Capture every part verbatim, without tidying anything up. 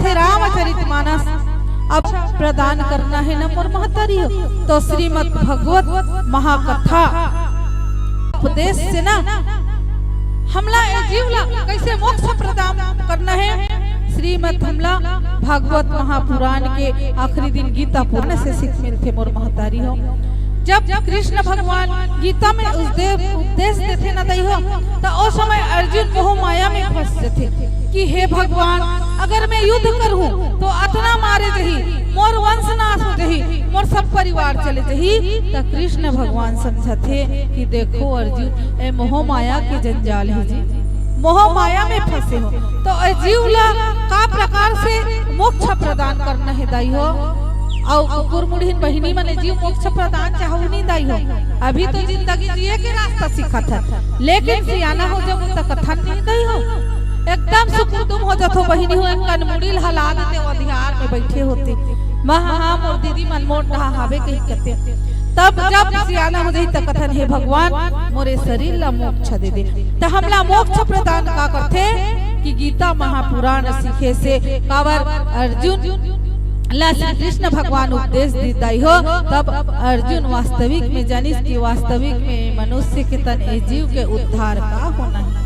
हे रामचरित मानस अब प्रदान करना हे न मोर महतारी हो। तो श्रीमद् भगवत महाकथा उपदेश से ना हमला ए जीव ला कैसे मोक्ष प्रदान करना हे। श्रीमद् हमला भागवत महापुराण के आखिरी दिन गीता पुराण से सीख मिलथे मोर महतारी हो। जब कृष्ण भगवान गीता में उपदेश, उपदेश देथे न दई हो, त ओ समय अर्जुन मोह माया में फंस जथे कि हे भगवान, अगर मैं युद्ध करहूं तो अतना मारे जही, मोर वंश नाश हो जही, मोर सब परिवार चले जही। त कृष्ण भगवान समझथे कि देखो अर्जुन, ए मोह माया के जंजाल हे जी, मोह माया में फंसे हो, तो ए जीव ला का प्रकार से मोक्ष प्रदान करना हे दाई हो? अउ कुकुर मुड़हिन बहिनी मन ए जीव मोक्ष प्रदान चाहू नहीं दाई हो। अभी तो जिंदगी जिए के रास्ता सीखत हन, लेकिन सियाना हो जब त कथन नहीं दाई हो। एकदम सुकुरदुम हो जथो बहिनी हो, एक कन मुड़ी ल हला देते, ओ अधियार में बैठे होते। महा, हाँ, मोर दीदी मन मोर डहा हावे कही कते। तब जब सियाना हो जाही त कथन, हे भगवान, मोरे शरीर ला मोक्ष दे दे। त हमला मोक्ष प्रदान का करथे कि गीता महापुराण सीखे से, काबर अर्जुन ला श्री कृष्ण भगवान उपदेश दे दाई हो, तब अर्जुन वास्तविक में जानिस कि वास्तविक में मनुष्य के तन ए जीव के उद्धार का होना हे।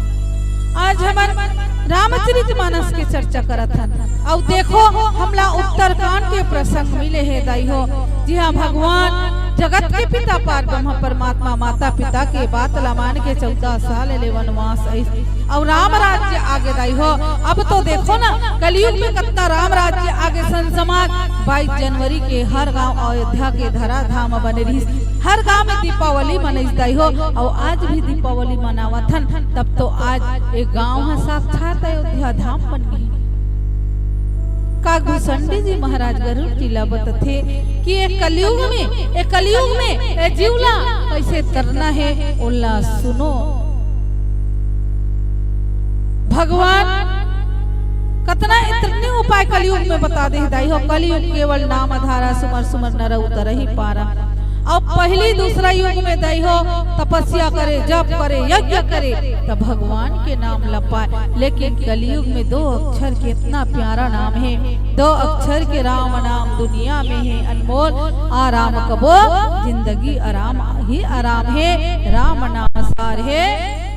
आज हमन रामचरित मानस के चर्चा करत हन। अउ देखो, हमला उत्तरकांड के प्रसंग मिले हे दाई हो, जिहां भगवान जगत के पिता पार ब्रह्म परमात्मा माता पिता के बात ला मान के चौदह साल ले वनवास आइस अउ राम राज्य आगे दाई हो। अब तो देखो ना, कलयुग में कतना राम राज्य आगे, सन समाज बाईस जनवरी के हर गांव अयोध्या के धरा धाम बने रहिस। हर गांव में दीपावली मनइस दाई हो, अउ आज भी दीपावली मनावत हन। तब तो आज ए गांव ह साक्षात अयोध्या धाम बन गे। काकभूषण जी महाराज गरुड़ जी ला बतथे कि ए कलयुग में, ए कलयुग में ए जीव ला कैसे तरना हे, ओला सुनो। भगवान कतना इतने उपाय कलयुग में बता दे दाई हो। कलयुग केवल नाम आधारा, सुमर सुमर नर उतरहि पारा। अब पहली दूसरा युग में दाई हो, तपस्या करे, जप करे, यज्ञ करे, तब भगवान के नाम ल पाए। लेकिन कलयुग में दो अक्षर के इतना प्यारा नाम हे, दो अक्षर के राम नाम दुनिया में हे अनमोल। आराम कबो जिंदगी आराम ही आराम हे, राम नाम सार हे,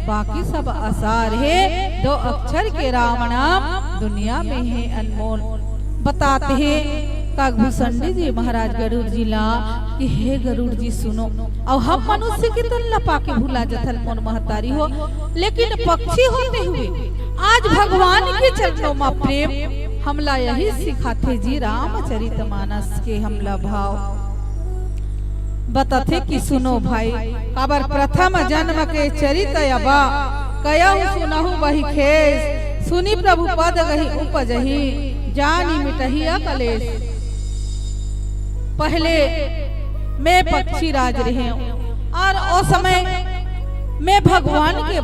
बाकी सब असार हे। दो अक्षर के राम नाम दुनिया में हे अनमोल। बतात हे काकभूषण जी महाराज गरुड़ जी ला कि हे गरुड़ जी सुनो, अउ हम मनुष्य के तन ला पाके भुला जथन मोर महतारी हो, लेकिन पक्षी होते हुए आज भगवान के चरणों में प्रेम हमला यही सिखाथे जी, रामचरित मानस के हमला भाव। बतथे कि सुनो भाई, काबर प्रथम जन्म के चरित अबा, कयहु सुनहु बहि खेस, सुनि प्रभु पद गहि उपजहि, जानि मिटहिया कलेस। पहले मैं पक्षी राज रहेंव अउ ओ समय मैं भगवान के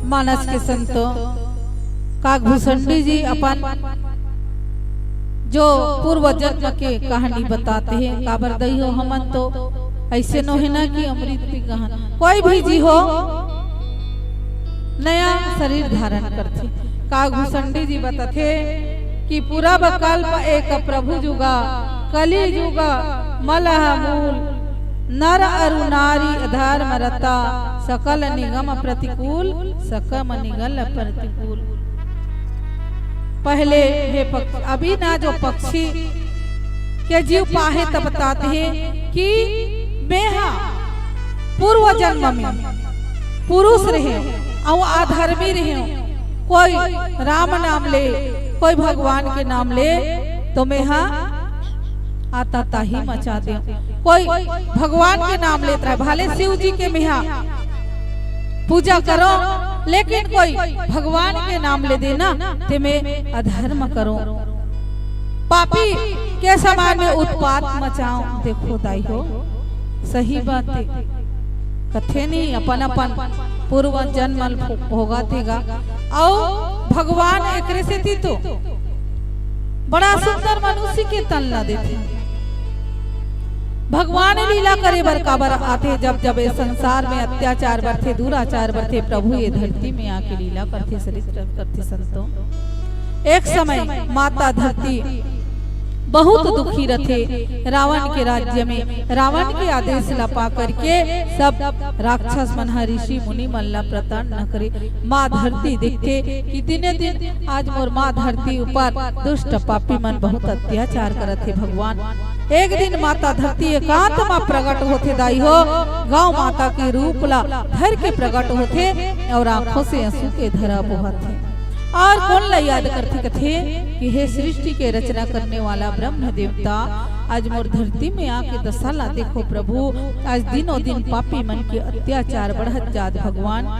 मानस के संतो, काकभूषणी जी अपन जो पूर्व जन्म के कहानी बताते हैं। काबर दई हो, हमन तो ऐसे नो है ना कि अमृत पी गहन। कोई भी जी हो, नया शरीर धारण करथे। काकभूषणी जी बताथे कि पूरब कल्प एक प्रभु जुगा, कलि जुगा मलह मूल, नर अरु नारी अधर्म रता, सकल निगम प्रतिकूल, सकम निगल प्रतिकूल। पहले हे पक्ष-, अभी ना जो पक्षी के जीव पाहे तब बताथे कि मेहा पूर्व जन्म में पुरुष रहे अउ अधर्मी रहे, कोई राम नाम ले, कोई भगवान के नाम ले, तो मेहा आता ताही मचा दे। कोई भगवान के नाम लेत रहे, भले शिव जी के मेहा पूजा करो, लेकिन कोई भगवान के नाम ले देना, ते में अधर्म करो, पापी के समान में उत्पात मचाओ। देखो दाई हो, सही बात है, कथे नहीं, अपन अपन पूर्व जन्म ल भो-, भोगत हे गा। अउ भगवान एकरे सेती तो बड़ा सुंदर मनुष्य के तन ला देथे। भगवान लीला करे बर काबर आथे? जब जब ए संसार में अत्याचार बढ़थे, दुराचार बढ़थे, प्रभु ये धरती में आके लीला करथे, चरित्र करथे संतो। एक समय माता धरती बहुत दुखी रथे। रावण के राज्य में रावण के आदेश ला पा करके सब राक्षस मन ह ऋषि मुनि मन ला प्रताड़ना करे। माँ धरती देखथे कि दिने दिन आज मोर माँ धरती ऊपर दुष्ट पापी मन बहुत अत्याचार करत हे भगवान। एक दिन माता धरती एकांत मा प्रकट होथे दाई हो, गौ माता के रूप ला धर के प्रकट होथे और आंखों से आंसू के धरा बोहत हे। और कोन ला याद करथे? कथे कि हे सृष्टि के रचना करने वाला ब्रह्म देवता, आज मोर धरती में आके दशा ला देखो प्रभु, आज दिनों दिन पापी मन के अत्याचार बढ़त जात भगवान।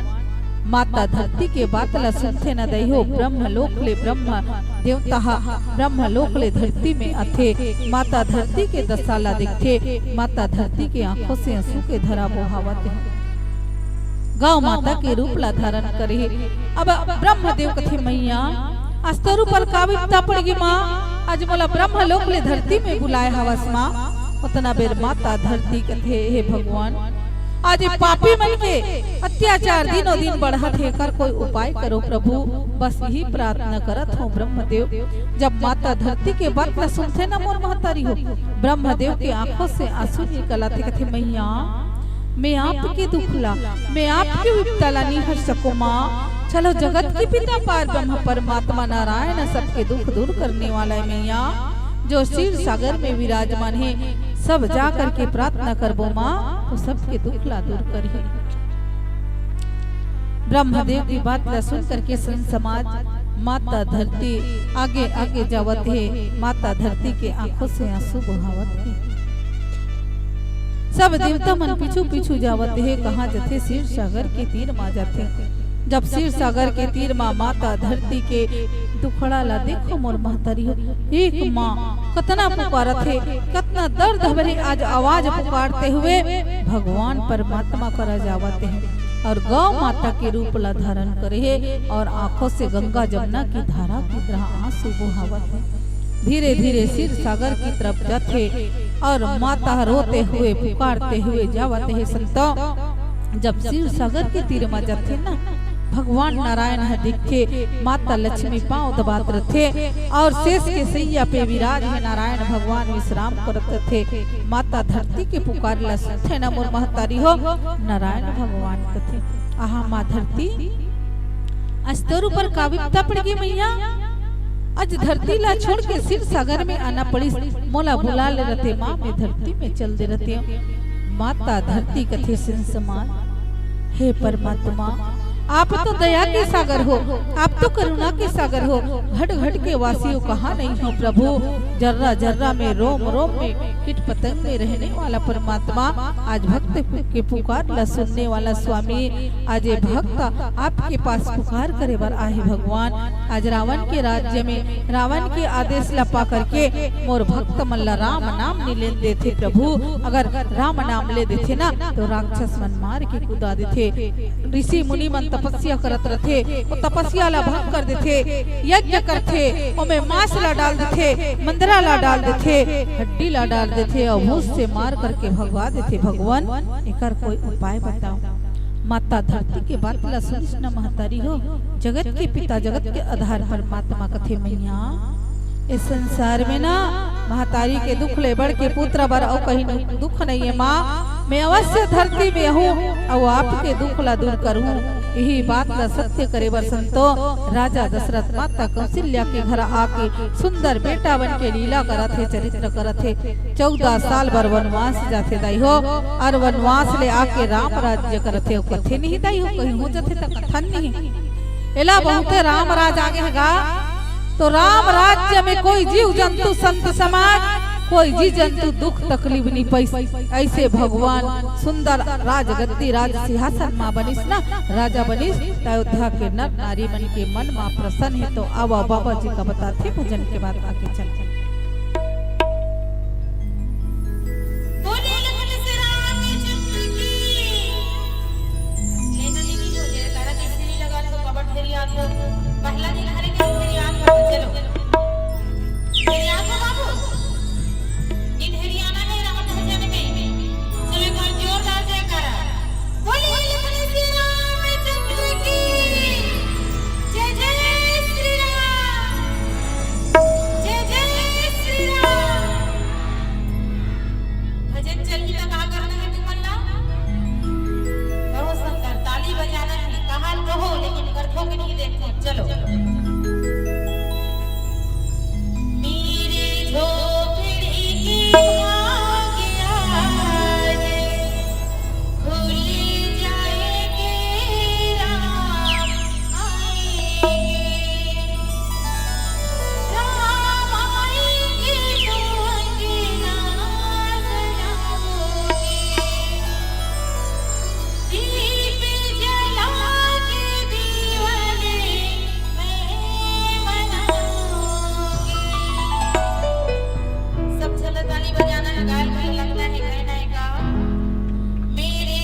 माता धरती के बात ला सुनथे न दई हो, ब्रह्म लोक ले ब्रह्म देवता हा ब्रह्म लोक ले धरती में आथे। माता धरती के दशा ला देखथे, माता धरती के आंखों से आंसू के धरा बोहावत हे। गौ माता के रूप ला धारण करे हे। अब ब्रह्मदेव कथे, मैया, आज तोर ऊपर का विपदा पड़ गे माँ, आज मोला ब्रह्म लोक ले धरती में बुलाए हवस माँ। ओतना बेर माता धरती कथे, हे भगवान, आज ये पापी मन के अत्याचार दिनों दिन बढ़त हे, एकर कोई उपाय करो प्रभु, बस यही प्रार्थना करत हूँ ब्रह्मदेव। जब माता धरती के बात ला सुनथे ना मोर महतारी हो, ब्रह्मदेव के आंखों से आंसू निकल आथे, कथे, मैया, मैं आपके दुख ला, मैं आपके विपदा ला नहीं हर सको माँ। चलो जगत के पिता पार ब्रह्म परमात्मा नारायण सबके दुख दूर करने वाला है मैया, जो क्षीर सागर में विराजमान है, सब जा करके प्रार्थना करबो माँ, तो सबके दुख ला दूर करही। ब्रह्मदेव की बात ला सुन करके संत समाज माता धरती आगे आगे जावत हे, माता धरती के आंखों से आंसू बहावत हे। सब देवता मन पीछू पीछू जावत हे, कहाँ जथे? क्षीर सागर के तीर मा जाथे। जब क्षीर सागर के तीर मा माता धरती के दुखड़ा ला देखो मोर महतारी हो, एक माँ कतना पुकारत हे, कतना दर्द भरे आज आवाज पुकारते हुए भगवान परमात्मा करा जावत हे और गौ माता के रूप ला धारण करे हे और आंखों से गंगा जमुना की धारा की तरह आंसू बहावत हे। धीरे धीरे क्षीर सागर की तरफ जाथे और माता रोते हुए पुकारते हुए जावत हे संतो। जब क्षीर सागर के तीर मा जाथे ना, भगवान नारायण ह दिखथे, माता लक्ष्मी पांव दबात रथे और शेष के सैया पे विराज हे नारायण भगवान विश्राम करत रथे। माता धरती के पुकार ला सुनथे ना मोर महतारी हो, नारायण भगवान कथे, आहा माँ धरती, आज तोर ऊपर का विपदा पड़ गे मैया? आज धरती ला छोड़ के क्षीर सागर में आना पड़िस, मोला बुला ले रहते माँ, मैं धरती में चल दे रहते। माता धरती कथे संत समाज, हे परमात्मा, आप तो दया के सागर हो, आप तो करुणा के सागर हो, घट घट के वासी हो, कहाँ नहीं हो प्रभु, जर्रा जर्रा में, रोम रोम में, कीट पतंग में रहने वाला परमात्मा, आज भक्त के पुकार ला सुनने वाला स्वामी, आज ये भक्त आपके पास पुकार करे बर आहे भगवान। आज रावण के राज्य में रावण के आदेश ला पा करके मोर भक्त मन ला राम नाम नि लेन देथे प्रभु। अगर राम नाम ले देथे ना तो राक्षस मन मार के कुदा देथे। ऋषि मुनि मन तो तपस्या करत रथे, वो तपस्या ला भंग कर देथे, यज्ञ करथे, ओमे मांस ला डाल देथे, मंदरा ला डाल देथे, हड्डी ला डाल देथे अउ भूस से मार करके भगवा देथे। भगवान, एकर कोई उपाय बताओ। माता धरती के बात ला सुनिस न महतारी हो, जगत के पिता, जगत के आधार परमात्मा कथे, मैया, ए संसार में ना महतारी के दुख ले बढ़ के पुत्र बर अउ कहीं दुख नहीं है माँ। मैं अवश्य धरती में हूँ अउ आपके दुख ला दूर करूँ। यही बात ला सत्य करे बर संतो, राजा दशरथ माता कौशल्या के घर आके सुंदर बेटा बन के लीला करत हे, चरित्र करत हे। चौदह साल बर वनवास जाथे दाई हो, अउ वनवास ले आके राम राज्य करत हे। अउ कथे नहीं दाई हो, कहीं हो जाथे त कथन नहीं। एला बहुते राम राज आगे हे गा, तो राम राज्य में कोई जीव जंतु, संत समाज, कोई जीव जंतु दुख तकलीफ नहीं पाइस। ऐसे भगवान सुंदर राजगद्दी, राज सिंहासन मा बनिस ना, राजा बनिस, त अयोध्या के नर नारी मन के मन मा प्रसन्न हे। तो आवा बाबा जी का बताथे भजन के बाद आगे चल। बोले लखन से रामचंद्र की। ले तो दीदी हो जाए, तारा कैसे नहीं लगा तो बाबा ढेरिया तो पहला दिन हरे के ढेरिया तो चलो। ढेरिया तो बाबू, ये ढेरिया ना है राम भजन में। चलो एक बार जोरदार जयकारा। बोले लखन से रामचंद्र की। जय जय श्री राम। जय जय श्री राम। भजन चलही त का करना है तुमन ला? बहुत सुंदर, ताली बजाना है। कहा तो हो, लेकिन करथो कि नहीं देखो। चलो। मेरे झोपड़ी के भाग्य आज खुल जाएंगे, राम आएंगे, राम आएंगे तो अंगना सजाओगे, दीप जला के दिवाली मैं मनाऊंगी। सब झन ताली बजाना है, गायक भी लगना है, गाना है का। मेरे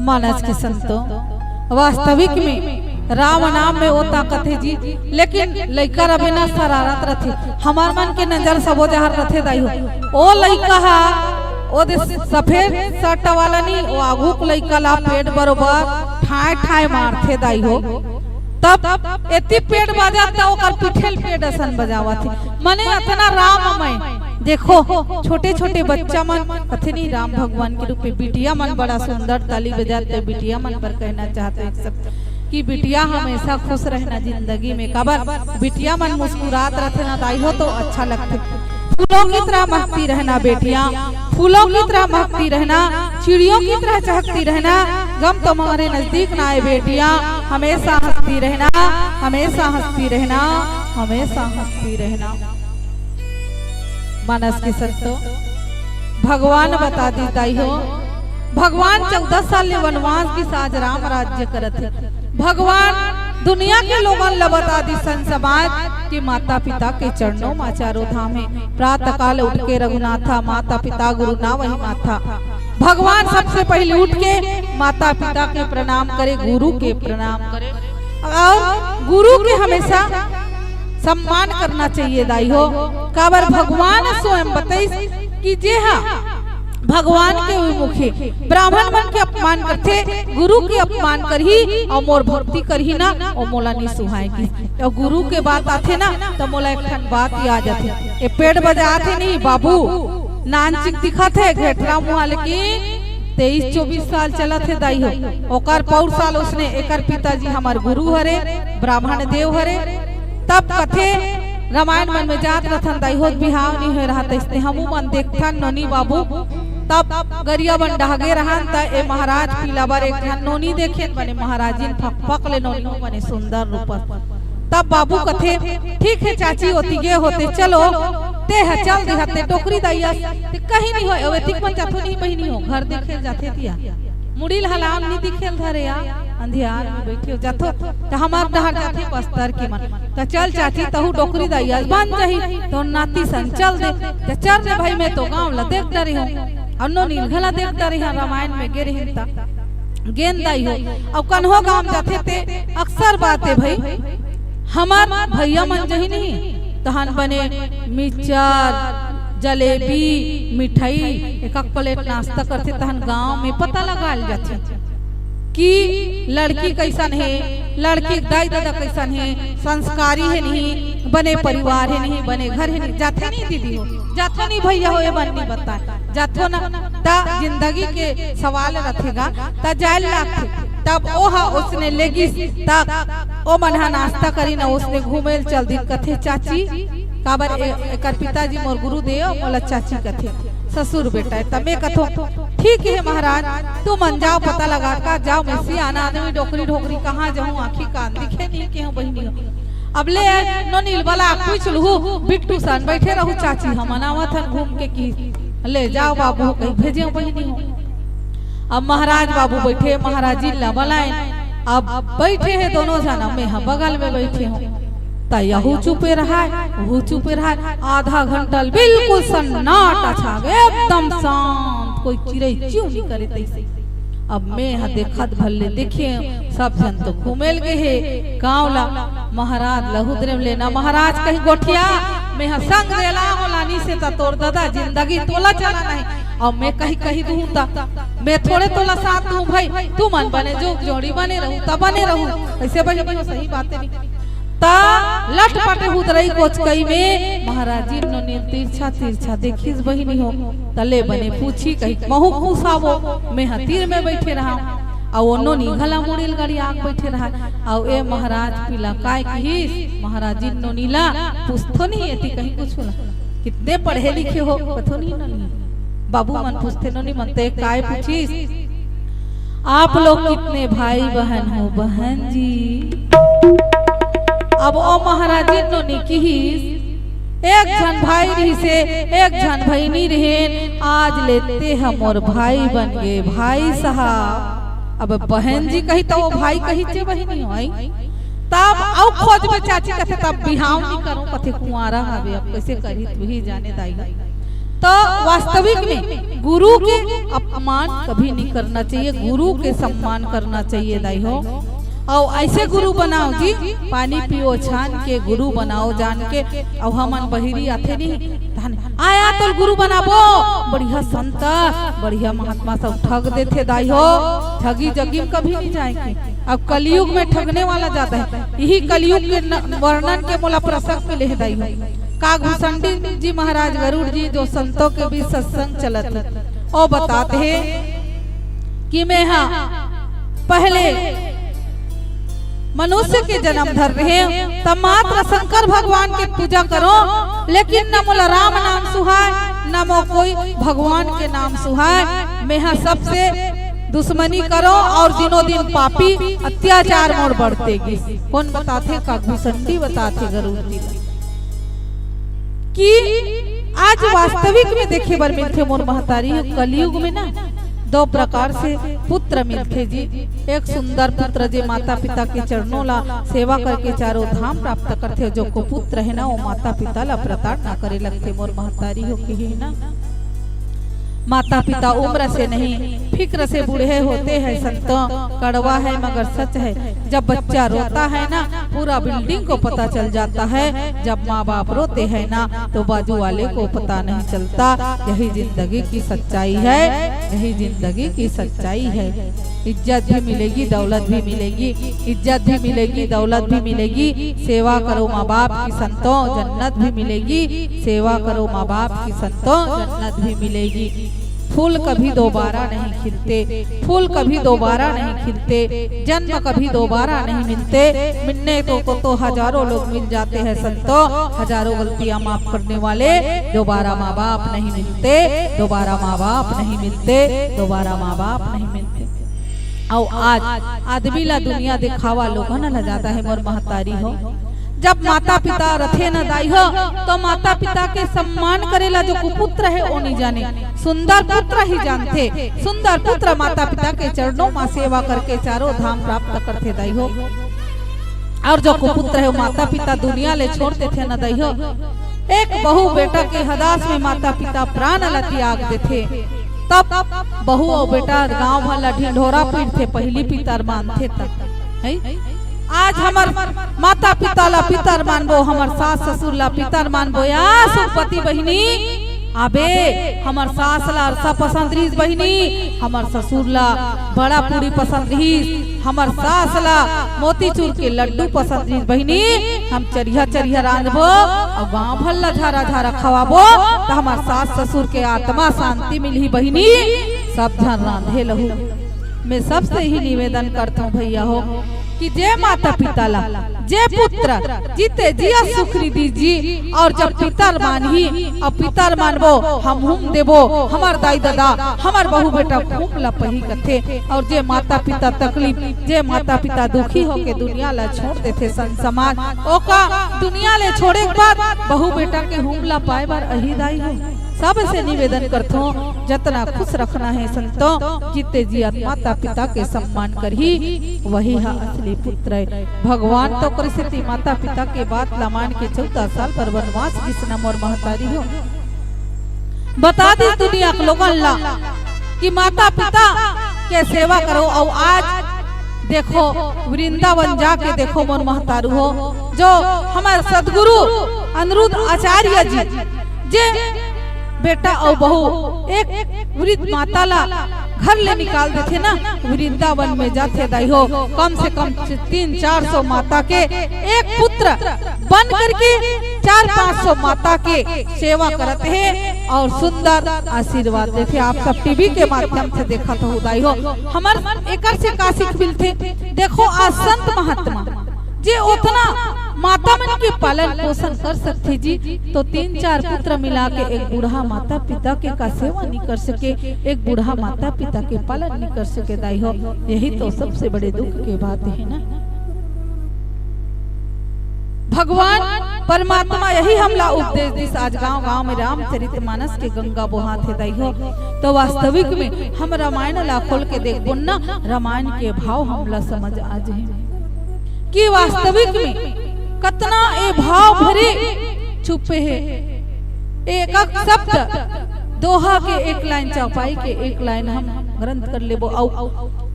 मानस के संतो, वास्तविक में राम नाम में वो ताकत हे जी, लेकिन लइका रबे ना शरारत रथे। हमर मन के नजर सबो जहर रथे दाई हो। ओ लइका हा ओ दे सफेद शर्ट वाला नी, ओ आगू के लइका ला पेट बरोबर ठाए ठाए मारथे दाई हो। तब एती पेट बजात त ओकर पीठे ल पेट असन बजावत हे। मने अतना राममय। देखो, छोटे-छोटे बच्चा मन कथे नहीं, राम भगवान के रूप में बिटिया मन बड़ा सुंदर ताली बजात हे। बिटिया मन बर कहना चाहत हों एक शब्द कि बिटिया हमेशा खुश रहना जिंदगी में, काबर बिटिया मन मुस्कुरात रथे ना दाई हो तो अच्छा लगथे। फूलों की तरह महकती रहना बेटियां, फूलों की तरह महकती रहना, चिड़ियों की तरह चहकती रहना। गम तुम्हारे नजदीक ना आए बेटियां, हमेशा हंसती रहना, हमेशा हंसती रहना, हमेशा हंसती रहना। मानस के संतो, भगवान बता दी दाई हो, भगवान चौदह साल ले वनवास गिस, आज राम राज्य करत हे। भगवान दुनिया के लोगन ल बता दिस, संत समाज, कि माता पिता के चरणों मा चारों धाम हे। प्रातः काल उठ के रघुनाथा, माता पिता गुरु ना वही माथा। भगवान सबसे पहले उठ के माता पिता के प्रणाम करे, गुरु के प्रणाम करे, और गुरु के हमेशा सम्मान करना चाहिए दाई हो। काबर भगवान स्वयं बताइस कि जे हा भगवान के विमुख हे, ब्राह्मण मन के अपमान करथे, गुरु के अपमान करही और मोर भक्ति करही ना, ओ मोला नी सुहाय किस। और गुरु के बात आथे ना, त मोला एक ठन बात याद आथे। ए पेट बजात हे नहीं बाबू, नानचिक दिखत हे, घेठरा मुहा, लेकिन तेईस चौबीस साल चलत हे दाई हो। ओकर पौर साल उसने, एकर पिताजी हमर गुरु हरे, ब्राह्मण देव हरे। तब कथे, रामायण मन में जात रथन दाई हो, बिहाव नी होय रहत, अइसने हमू मन देखथन नोनी बाबू। तब गरिया बन डहगे रहन, त ए महाराज पीला बर एक ठन नोनी देखेन, बने महाराजिन फकफक ले नोनी हो, बने सुंदर रूपस। तब बाबू कथे, "ठीक हे चाची, ओती गे होते, चलो, ते ह चल दे हते, डोकरी दाई अस, ते कहीं नहीं होय, अवे तिक मन जाथो नहीं बहिनी हो, घर देखे जाथे तिया। मुड़ी ल हलाम नहीं दिखेल धरे या, अंधियार में बैठे हो जाथो, त हमार डहर जाथे बस्तर के मन। त चल चाची, तहू डोकरी दाई अस बन जाही, तो नाती सन चल दे, त चल रे भाई, मैं तो गाँव ला देख डरे हूँ, अन्नो नील घला देख डरे हूँ, रामायण में गे रही त।" गेंद आई हो। अब कन्हो गांव जाथे ते अक्सर बात हे भाई, हमर भैया मन जही नहीं, तहन बने मिक्सचर, जलेबी, मिठाई, एक एक प्लेट नाश्ता करथे, तहन गांव में पता लगाल जाथे कि लड़की कैसन हे, लड़की के दाई ददा कैसन हे, संस्कारी हे नहीं, बने परिवार हे नहीं, बने घर हे नहीं, जाथे नहीं दीदी हो, जाथे नहीं भैया हो, ये मन नहीं बताए, जाथो ना, त जिंदगी के सवाल रथेगा, त जाय लागथे। तब ओह उसने लेगिस, त ओ मन ह नाश्ता करी न, उसने घूमे ल चल दिन, कथे, "चाची।" काबर ए-, एकर पिताजी मोर गुरुदेव, मोला चाची कथे, ससुर बेटा हे। त मैं कथों, "ठीक हे महाराज, तुमन जाव पता लगा का, जाव, मैं सियान आदमी, डोकरी ढोकरी कहाँ जाहूँ, आँखी कान दिखे नहीं के हूँ बहिनी हो।" अब ले नोनी ल बला पूछ लूहू, बिट्टू सन बैठे रहू चाची, हमन आवत हन घूम के कि ले जाव बाबू, कहीं भेजे बहिनी हो। अब महाराज बाबू बैठे, महाराजिन ला बलाए, अब बैठे हे दोनों झन, अब मैं ह बगल में बैठे हूँ। त यहू चुपे रहाय, वहू चुपे रहाय, आधा घंटा ल बिल्कुल सन्नाटा छा गे, एकदम शांत, कोई चिरई चिऊ नहीं करे तैसे। अब मैं ह देखत भर ले देखे, सब झन तो घूमे ल गे हे गाँव ला। महाराज लहू दरेम लेना, महाराज कहीं गोठिया, मैं ह संग देला हो लानी से त तोर ददा जिंदगी तोला चलाना हे। अब मैं कहीं कही दूँ त मैं थोड़े तोला साथ दूँ भाई, तुमन बने जोग जोड़ी बने रहू, त बने रहू। ऐसे बहिनी हो, सही बात हे नहीं। त लटपट हुदरई कोचकई में महाराजिन नोनी ल तिरछा तिरछा देखिस बहिनी हो। त ले बने पूछी कही, महू खुश आवो, मैं ह तीर में बैठे रहा, अउ ओ नोनी घला मुड़ी ल गड़िया के बैठे रहा। अउ ए महाराज पीला काय किहिस, महाराजिन नोनी ला पूछथो नहीं एती कहीं कुछ ला, "कितने पढ़े लिखे हो?" कथो नहीं नोनी, बाबू मन पूछथे, नोनी मन ते काय पूछिस, "आप लोग कितने भाई बहन हो बहन जी?" अब ओ महाराजिन नोनी किहिस, "एक झन भाई रिहिसे, एक झन बहिनी रिहिन, आज ले ते ह मोर भाई बन गे भाई साहब।" अब बहन जी कही त ओ भाई कही चे बहिनी होई। तब अउ खोजबे चाची कथे, "तब बिहाव नहीं करूँ," कथे, "कुंवारा हवे, अब कैसे करही, तू ही जाने दाई।" तो वास्तविक में गुरु के अपमान कभी नहीं करना चाहिए, गुरु के सम्मान करना चाहिए दाई हो। अउ ऐसे गुरु बनाओ जी, पानी पियो छान के, गुरु बनाओ जान के। अउ हमन बहिरी आथे नहीं, धन आया तोल गुरु बनाबो, बढ़िया संत, बढ़िया महात्मा सब ठग देथे दाई हो, ठगी जगी में कभी नहीं जाए के। अब कलयुग में ठगने वाला ज्यादा हे, यही कलयुग के न-, वर्णन के मोला प्रसंग मिले हे दाई हो। कागभूषणी जी महाराज गरुड़ जी जो संतों के बीच सत्संग चलत हे, ओ बतात हे कि मैं हा पहले मनुष्य के जन्म धर रहे, त मात्र शंकर भगवान के पूजा करो, लेकिन न मोला राम नाम सुहाय, न मो कोई भगवान के नाम सुहाय। मैं हा सबसे दुश्मनी करो और दिनों दिन पापी अत्याचार मोर बढ़ते गिस। कोन बताथे? कागभूषणी बताथे गरुड़ जी कि आज वास्तविक में देखे बर मिलथे मोर महतारी हो, कलयुग में ना दो प्रकार से पुत्र मिलथे जी। एक सुंदर पुत्र जे माता पिता के चरणों ला सेवा करके चारों धाम प्राप्त करथे, जो कुपुत्र हे ना वो माता पिता ला प्रताड़ना करे लगथे मोर महतारी हो, कहे ना। माता पिता उम्र से नहीं, फिक्र से बूढ़े होते हैं संतों। कड़वा है मगर सच है, जब बच्चा रोता है ना, पूरा बिल्डिंग को पता चल जाता है। जब माँ बाप रोते हैं ना, तो बाजू वाले को पता नहीं चलता। यही जिंदगी की सच्चाई है, यही जिंदगी की सच्चाई है। इज्जत भी मिलेगी, दौलत भी मिलेगी, इज्जत भी मिलेगी, दौलत भी मिलेगी। सेवा करो माँ बाप की संतों, जन्नत भी मिलेगी। सेवा करो माँ बाप की संतों, जन्नत भी मिलेगी। फूल कभी दोबारा नहीं खिलते, फूल कभी दोबारा नहीं खिलते, जन्म कभी दोबारा नहीं मिलते। मिलने तो, को तो हजारों लोग मिल जाते हैं संतों, हजारों गलतियां माफ करने वाले दोबारा माँ बाप नहीं मिलते, दोबारा माँ बाप नहीं मिलते, दोबारा माँ बाप नहीं मिलते। अउ आज आदमी ला दुनिया दिखावा लोगन ला ज्यादा है मोर महतारी हो। जब माता पिता रथे न दाई हो, तो माता पिता के सम्मान करे ला जो कुपुत्र है वो नहीं जाने, सुंदर पुत्र ही जानथे। सुंदर पुत्र माता पिता के चरणों मा सेवा करके चारों धाम प्राप्त करथे दाई हो। अउ जो कुपुत्र है वो माता पिता दुनिया ले छोड़ देथे न दाई हो, एक बहू बेटा के हदास में माता पिता प्राण ला त्याग देथे, तब बहू अउ बेटा गांव भर ला ढिंढोरा पीटथे, पहिली पितर मानथे तब, है? आज हमर माता पिता ला पितर मानबो, हमर सास ससुर ला पितर मानबो या सुखपति बहिनी। अबे हमर सास ला अरसा पसंद रहिस बहिनी, हमर ससुर ला बड़ा पूड़ी पसंद रहिस, हमर सास ला मोतीचूर के लड्डू पसंद रहिस बहिनी। हम चरिहा चरिहा रांधबो अउ गांव भर ला झारा झारा खवाबो, त हमर सास ससुर के आत्मा शांति मिलही बहिनी। सब झन रांधे लहू। मैं सबसे ही निवेदन करथौं भैया हो कि जे माता पिता ला, जे पुत्र जीते जिया सुख रिद्धि जी, अउ जब पितर मानही अउ पितर मानबो, हम हुम देबो, हमर दाई ददा, हमर बहू बेटा हुम ला पही कथे। अउ जे माता पिता तकलीफ, जे माता पिता दुखी होके दुनिया ला छोड़ देथे, संत समाज ओका दुनिया ले छोड़े के बाद बहू बेटा के हुम ला पाए बर अही दाई हो। सबसे निवेदन करथौं, जतना खुश रखना है संतों, जीते जियत माता पिता के सम्मान करही, वही हा असली पुत्र है। भगवान तो करिस तेती माता पिता के बात ला मान के चौदह साल बर वनवास गिस ना मोर महतारी हो। बता दे दुनिया के लोगन ला कि माता पिता के सेवा करो। अउ आज देखो, वृंदावन जाके देखो मोर महतारू हो, जो हमर सदगुरु अनिरुद्ध आचार्य जी जे बेटा अउ बहू एक वृद्ध माता ला घर ले निकाल देथे ना, वृंदावन में जाथे दाई हो, कम से कम तीन चार सौ माता के एक पुत्र बन करके चार पाँच सौ माता के सेवा करत हे अउ सुंदर आशीर्वाद देथे। आप सब टीवी के माध्यम से देखत हो दाई हो, हमर एकर से का सीख मिलथे? देखो, आज संत महात्मा जे ओतना माता मन के पालन पोषण कर सकथे जी, तो तीन चार पुत्र मिला के एक बूढ़ा माता पिता के का सेवा नहीं कर सके, एक बूढ़ा माता पिता के पालन नहीं कर सके दाई हो। यही तो सबसे बड़े दुख के बात है ना। भगवान परमात्मा यही हमला उपदेश दिस। आज गांव गांव में रामचरित मानस के गंगा बोहात हे दाई हो। तो वास्तविक में हम रामायण ला खोल के देखबो ना, रामायण के भाव हमला समझ आ जाही कि वास्तविक में कतना ए भाव भरे छुपे हे। एक एक शब्द दोहा के एक लाइन, चौपाई के एक लाइन हम ग्रंथ कर लेबो। अउ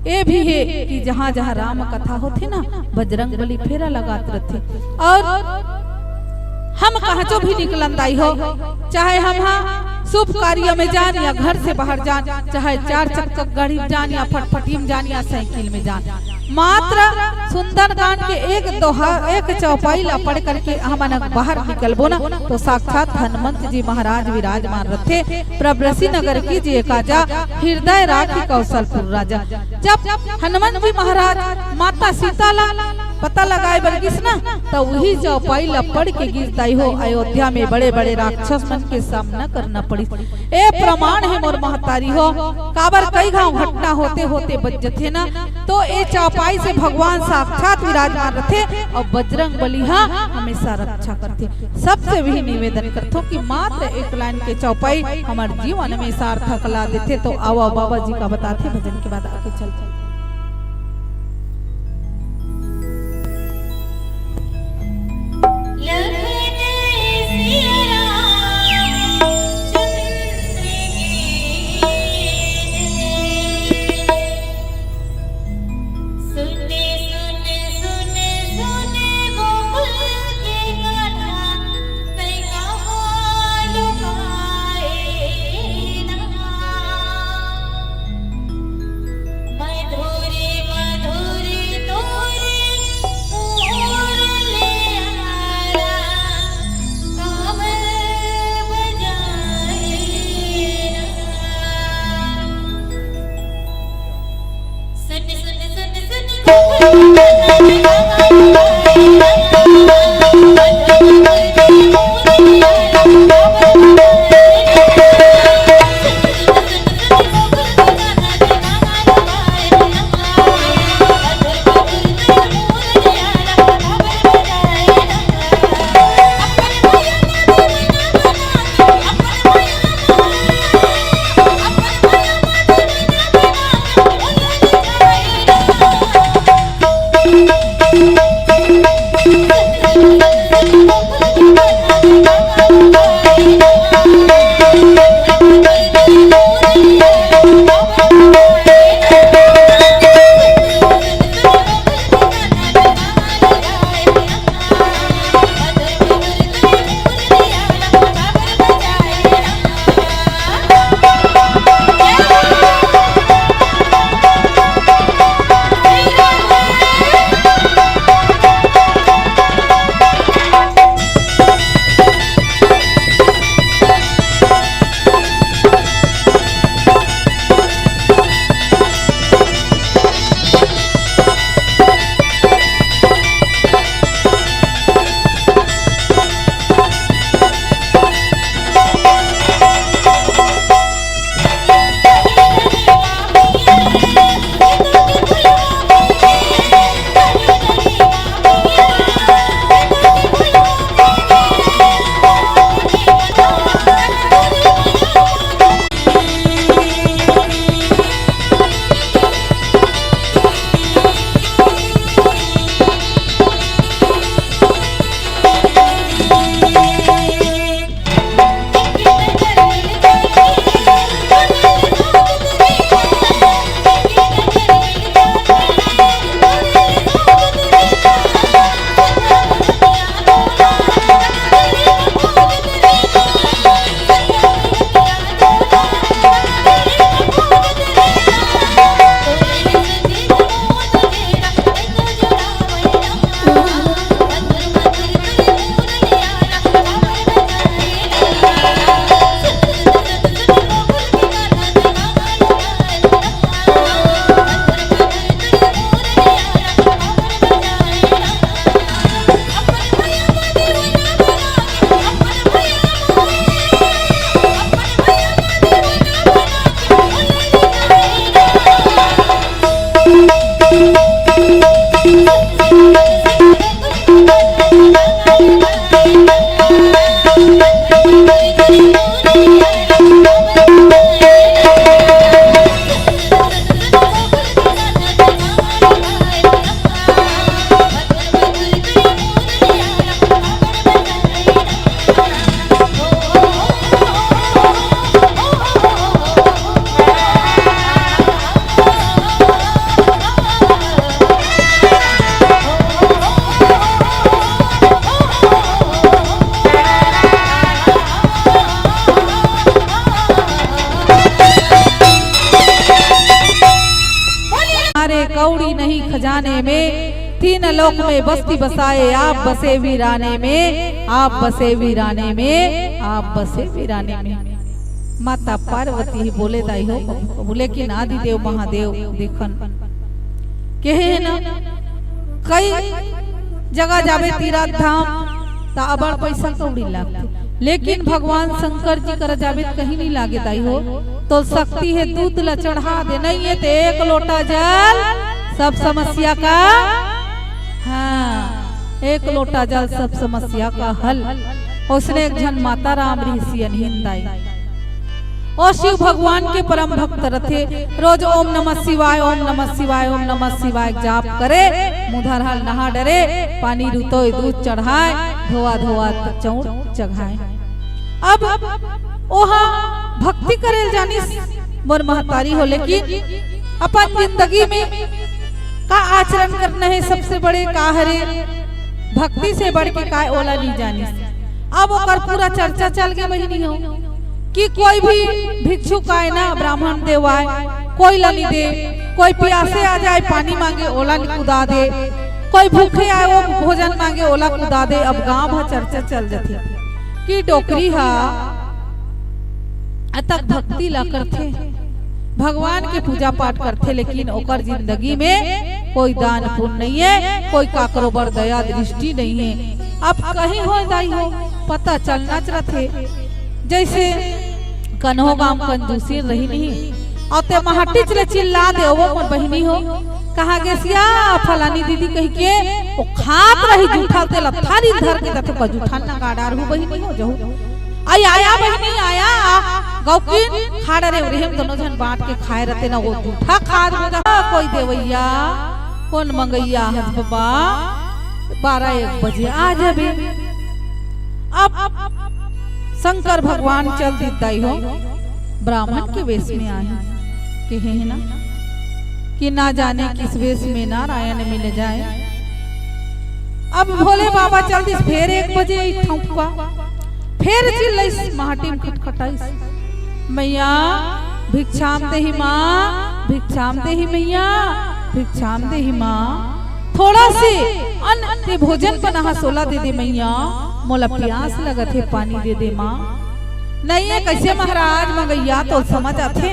ए भी हे कि जहाँ जहाँ राम कथा होथे ना, बजरंग बली फेरा लगात रथे। अउ हम कहांचो भी निकलन दाई हो, चाहे हम हा शुभ कार्य में जान या घर से बाहर जान, चाहे चार चक्का गाड़ी में जान या फटफटी में जान या साइकिल में जान, मात्र सुंदरकांड के एक दोहा, एक चौपाई ला पढ़ करके हमन बाहर निकलबो ना, तो साक्षात हनुमंत जी महाराज विराजमान रथे। प्रभु ऋषि नगर की जे काजा, हृदय राखी कौशलपुर राजा। जब हनुमंत जी महाराज माता सीता ला पता लगाए बर गिस ना, त उही चौपाई ला पढ़ के गिस दाई हो, अयोध्या में बड़े-बड़े राक्षस मन के सामना करना पड़िस। ए प्रमाण हे मोर महतारी हो, काबर कई घांव घटना होते-होते बच जथे ना, तो ए चौपाई से भगवान साक्षात विराजमान रथे अउ बजरंग बली हा हमेशा रक्षा करथे। सबसे भी निवेदन करथों कि मात्र एक लाइन के चौपाई हमर जीवन में सार्थक ला देथे। तो आवा बाबा जी का बताथे भजन के बाद आगे चलथों। अरे कौड़ी नहीं खजाने में, तीन लोक में बस्ती बसाए, आप बसे वीराने में, आप बसे वीराने में, आप बसे वीराने में। माता पार्वती ही बोले दाई हो कभू कभू, लेकिन आदिदेव महादेव देखन केहे ना, कई जगह जाबे तीरथ धाम त अबड़ पइसा कौड़ी लागथे, लेकिन भगवान शंकर जी करा जाबे त कहीं नहीं लागे दाई हो। तो शक्ति हे, दूत ला चढ़ा दे, नहीं हे ते एक लोटा जल सब समस्या का, हाँ, एक लोटा जल सब समस्या का हल। ओसने एक झन माता राम रिहिस सियनहिन दाई। ओ शिव भगवान के परम भक्त रथे, रोज ओम नमः शिवाय, ओम नमः शिवाय, ओम नमः शिवाय जाप करे, मुंह धर हल नहा डरे, पानी रुतोय, दूध चढ़ाय, धोवा धोवा चौंट चघाय। अब ओहा भक्ति करे ल जानिस मोर महतारी हो, लेकिन अपन जिंदगी में का आचरण करना हे, सबसे बड़े का हरे, भक्ति से बढ़ के काय, ओला नहीं जानिस। अब ओकर पूरा चर्चा चल गे बहिनी हो कि कोई भी भिक्षुक आय ना, ब्राह्मण देव आय, कोई ला नहीं दे, कोई प्यासे आ जाय पानी मांगे ओला नहीं कुदा दे, कोई भूखे आय वो भोजन मांगे ओला कुदा दे। अब गांव भर चर्चा चल जथे कि डोकरी हा अतक भक्ति ला करथे, भगवान के पूजा पाठ करथे, लेकिन ओकर जिंदगी में कोई दान पुण्य नहीं हे, कोई काकरो बर दया दृष्टि नहीं हे। अब कहीं होय दाई हो, पता चलनाच रथे। जइसे कन्हो गांव कंजूसी रहिन ही, अउ ते महटिच ले चिल्ला दे, "ओ मोर बहिनी हो, कहाँ गेस या फलानी दीदी?" कहिके ओ खात रही जूठा, तेला थारी धर के कथे, "का जूठा नगा डारहू बहिनी हो, जहू।" आई आया बहिनी, आया, आ, गौकिन, खा डरे, उरेहम दोनों झन बांट के खाए रहते ना, वो जूठा खात में कहा, "कोई देवैया, कोन मंगैया हस बबा, बारह एक बजे आ जाबे।" अब शंकर भगवान चल दिस दाई हो, ब्राह्मण के वेश में आए, कहे हे ना कि ना जाने किस वेश में नारायण मिल जाए। अब भोले बाबा चल दिस, फेर एक बजे ई ठौंका, फेर चिल्लाइस, महटिम खटखटाइस, "मैया, भिक्षाम देही माँ, भिक्षाम देही मैया, भिक्षाम देही माँ, थोड़ा से अन्न ते भोजन बनाहा सोला दे दे मैया, मोला प्यास लगत हे, पानी दे दे माँ।" नहीं हे कइसे महाराज, मंगैया तो समझ आथे।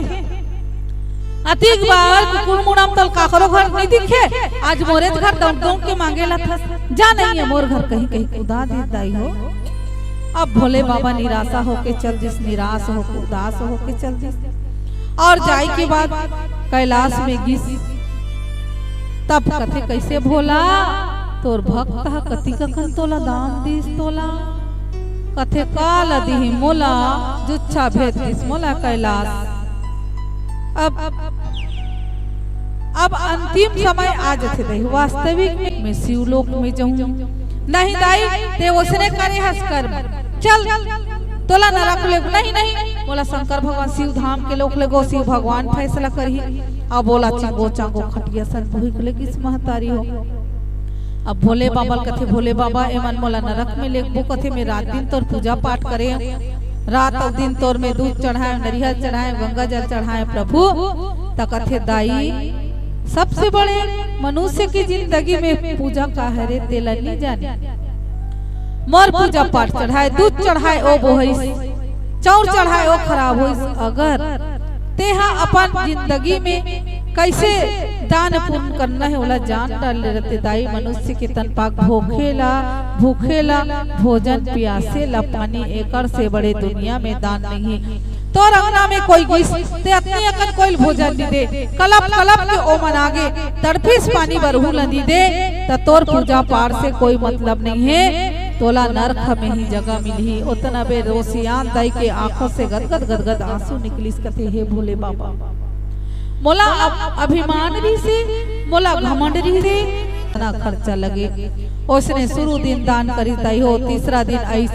अतिक बार कुकुर मुड़ा म तोला काकरो घर नहीं दिखे, आज मोरेच घर दौड़ दौड़ के मांगे ला थस। जा नहीं हे मोर घर कहीं कहीं कुदा दिस दाई हो। अब भोले बाबा निराशा होके चल दिस, निराश होके, उदास होके चल दिस। अउ जाय के बाद कैलाश में गिस, तब कथे, "कइसे भोला, तोर भक्त ह कतिक अकन तोला दान दिस तोला?" कथे, "काला दिही मोला, जुच्छा भेज दिस मोला कैलाश।" अब, अब अंतिम समय आ जथे दाई, वास्तविक में शिवलोक में जाहूं। नहीं दाई, ते ओसने करे हस कर्म, चल, तोला नरक ले, नहीं, नहीं, मोला शंकर भगवान शिव धाम के लोक लेगो, शिव भगवान फैसला करही। अब ओला चिंगो चांगो खटिया सन भुइक लेगिस महतारी हो। अब भोले बाबा ल कथे, "भोले बाबा, एमन मोला नरक में लेगबो कथे, मैं रात दिन तोर पूजा पाठ करे, रात अउ दिन तोर में दूध चढ़ाए, नरिहर चढ़ाए, गंगा जल चढ़ाए प्रभु।" त कथे, "दाई, सबसे बड़े मनुष्य की जिंदगी में पूजा का हरे, तेला नहीं जाने। मोर पूजा पाठ चढ़ाए, दूध चढ़ाए, ओ बोहइस, चाउर चढ़ाए, ओ खराब होइस। अगर तेहा अपन जिंदगी में कइसे दान पुण्य करना हे, ओला जान डाले रहते दाई, मनुष्य के तन पाक भूखे ला, भूखे ला भोजन, प्यासे ला पानी, एकर से बड़े दुनिया में दान नहीं हे।" तोर अंगना में कोई गिस, ते अतनी अकन कोई ल भोजन नहीं दे, कलप कलप के ओमन आगे तड़फिस पानी बर, उहू ल नहीं दे, त तोर पूजा पाठ से कोई मतलब नहीं हे, तोला नरक में ही जगह मिलही। ओतना बेर ओ सियान दाई के आंखों से गदगद गदगद आंसू निकलिस, कथे, "हे भोले बाबा, मोला अब अभिमान रहिसे, मोला घमंड रहिसे, इतना खर्चा लगे।" ओसने शुरू दिन दान करिस दाई हो, तीसरा दिन आइस,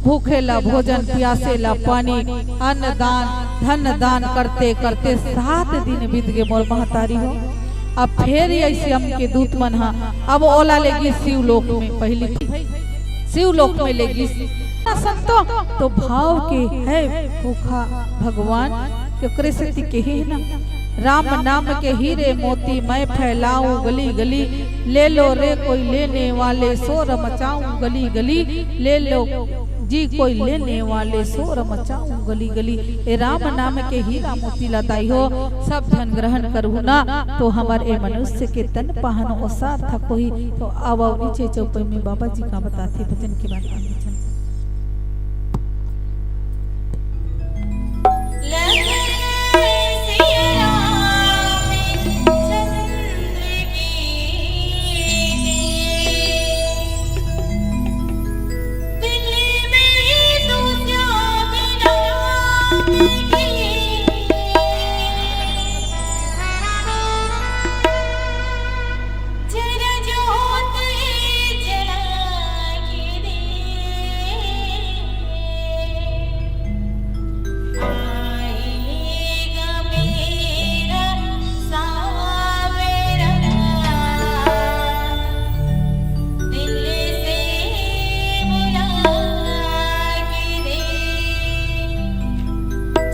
भूखे ला भोजन, प्यासे ला पानी, अन्न दान, धन दान करते करते सात दिन बीत गे मोर महतारी हो। अब फेर अइसे यम के दूत मन हा अब ओला लेगिस शिवलोक में, पहिली शिवलोक में लेगिस। संतो तो भाव के हे भूखा भगवान, ओकरे सेती कहे हे ना, "राम नाम के हीरे मोती मैं फैलाऊं गली गली, ले लो रे कोई लेने वाले, शोर मचाऊं गली गली, ले लो जी कोई लेने वाले, शोर मचाऊं गली गली ए राम नाम के हीरा मोती ला दाई हो, सब झन ग्रहण करहु ना, तो हमर ए मनुष्य के तन पाहन ओ सार्थक होही। तो आवव नीचे चौपई में बाबा जी का बताथे भजन के बाद में भजन।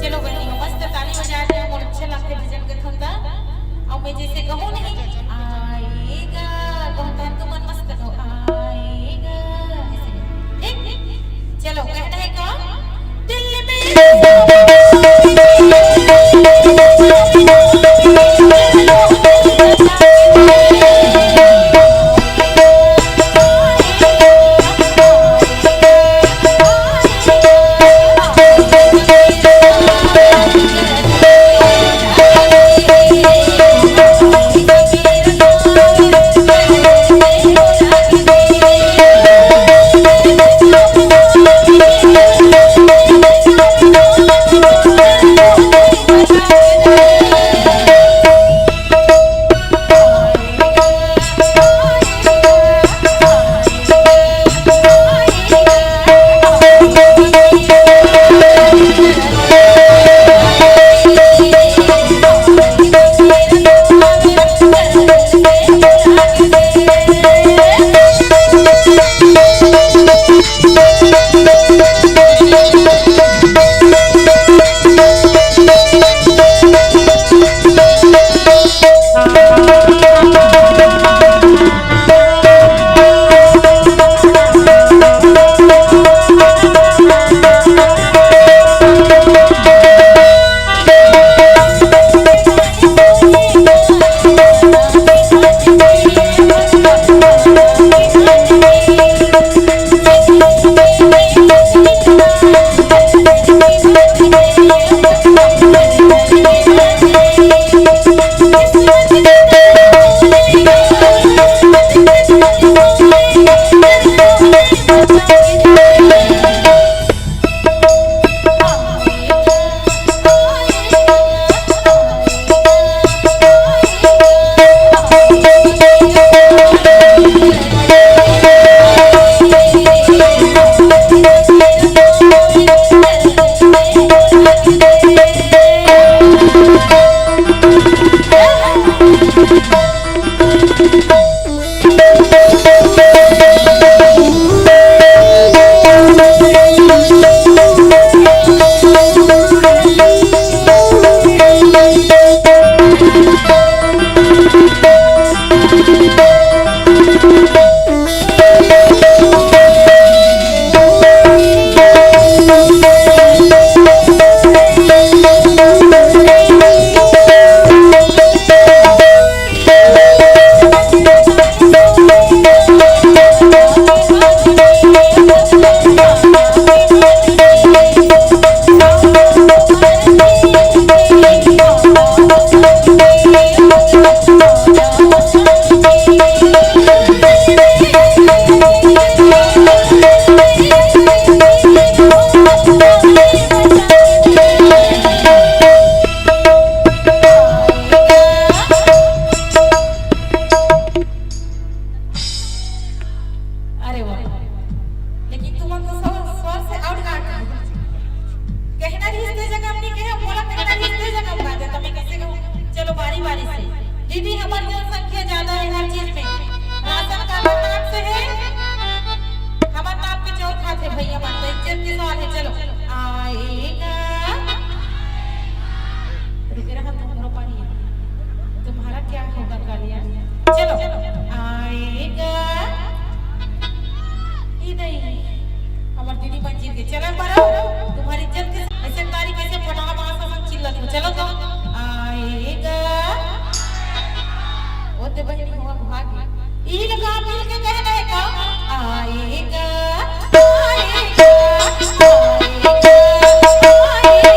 चलो बहिनी हो, मस्त ताली बजा के मोर अच्छा लगथे भजन कथन ता। अउ मैं जैसे कहूँ नहीं, आएगा, कहता तुमन मस्त कहो, आएगा, ऐसे। ठीक? चलो, कहना है कौन? दिल में अरे वाह, लेकिन तुमन तो स्वर, स्वर से आउट काट दो। कहना रहिस ते जगह नहीं कहे, मोला कहना रहिस ते जगह बता दे, तो मैं कैसे कहूँ? चलो बारी बारी से। दीदी, हमारी जनसंख्या ज्यादा है हर चीज में। राशन का नाप से है, हमार नाप के चौथा थे भैया, हमार तो इज्जत के सवाल है। चलो, आएगा। रुके रहा, तुम रो पानी। तुम्हारा क्या होगा, कालिया? चलो, आएगा। ई नहीं, हमर दीदी बन जीत गए। चलो एक बार आओ, तुम्हारी इज्जत के ऐसे तारी कैसे फटाना बना सब चिल्ला दो। चलो तो आएगा। वो तो बहनी हुआ भागी। ई लगा मिल के कह रहे का? आएगा, आएगा, आएगा, आएगा।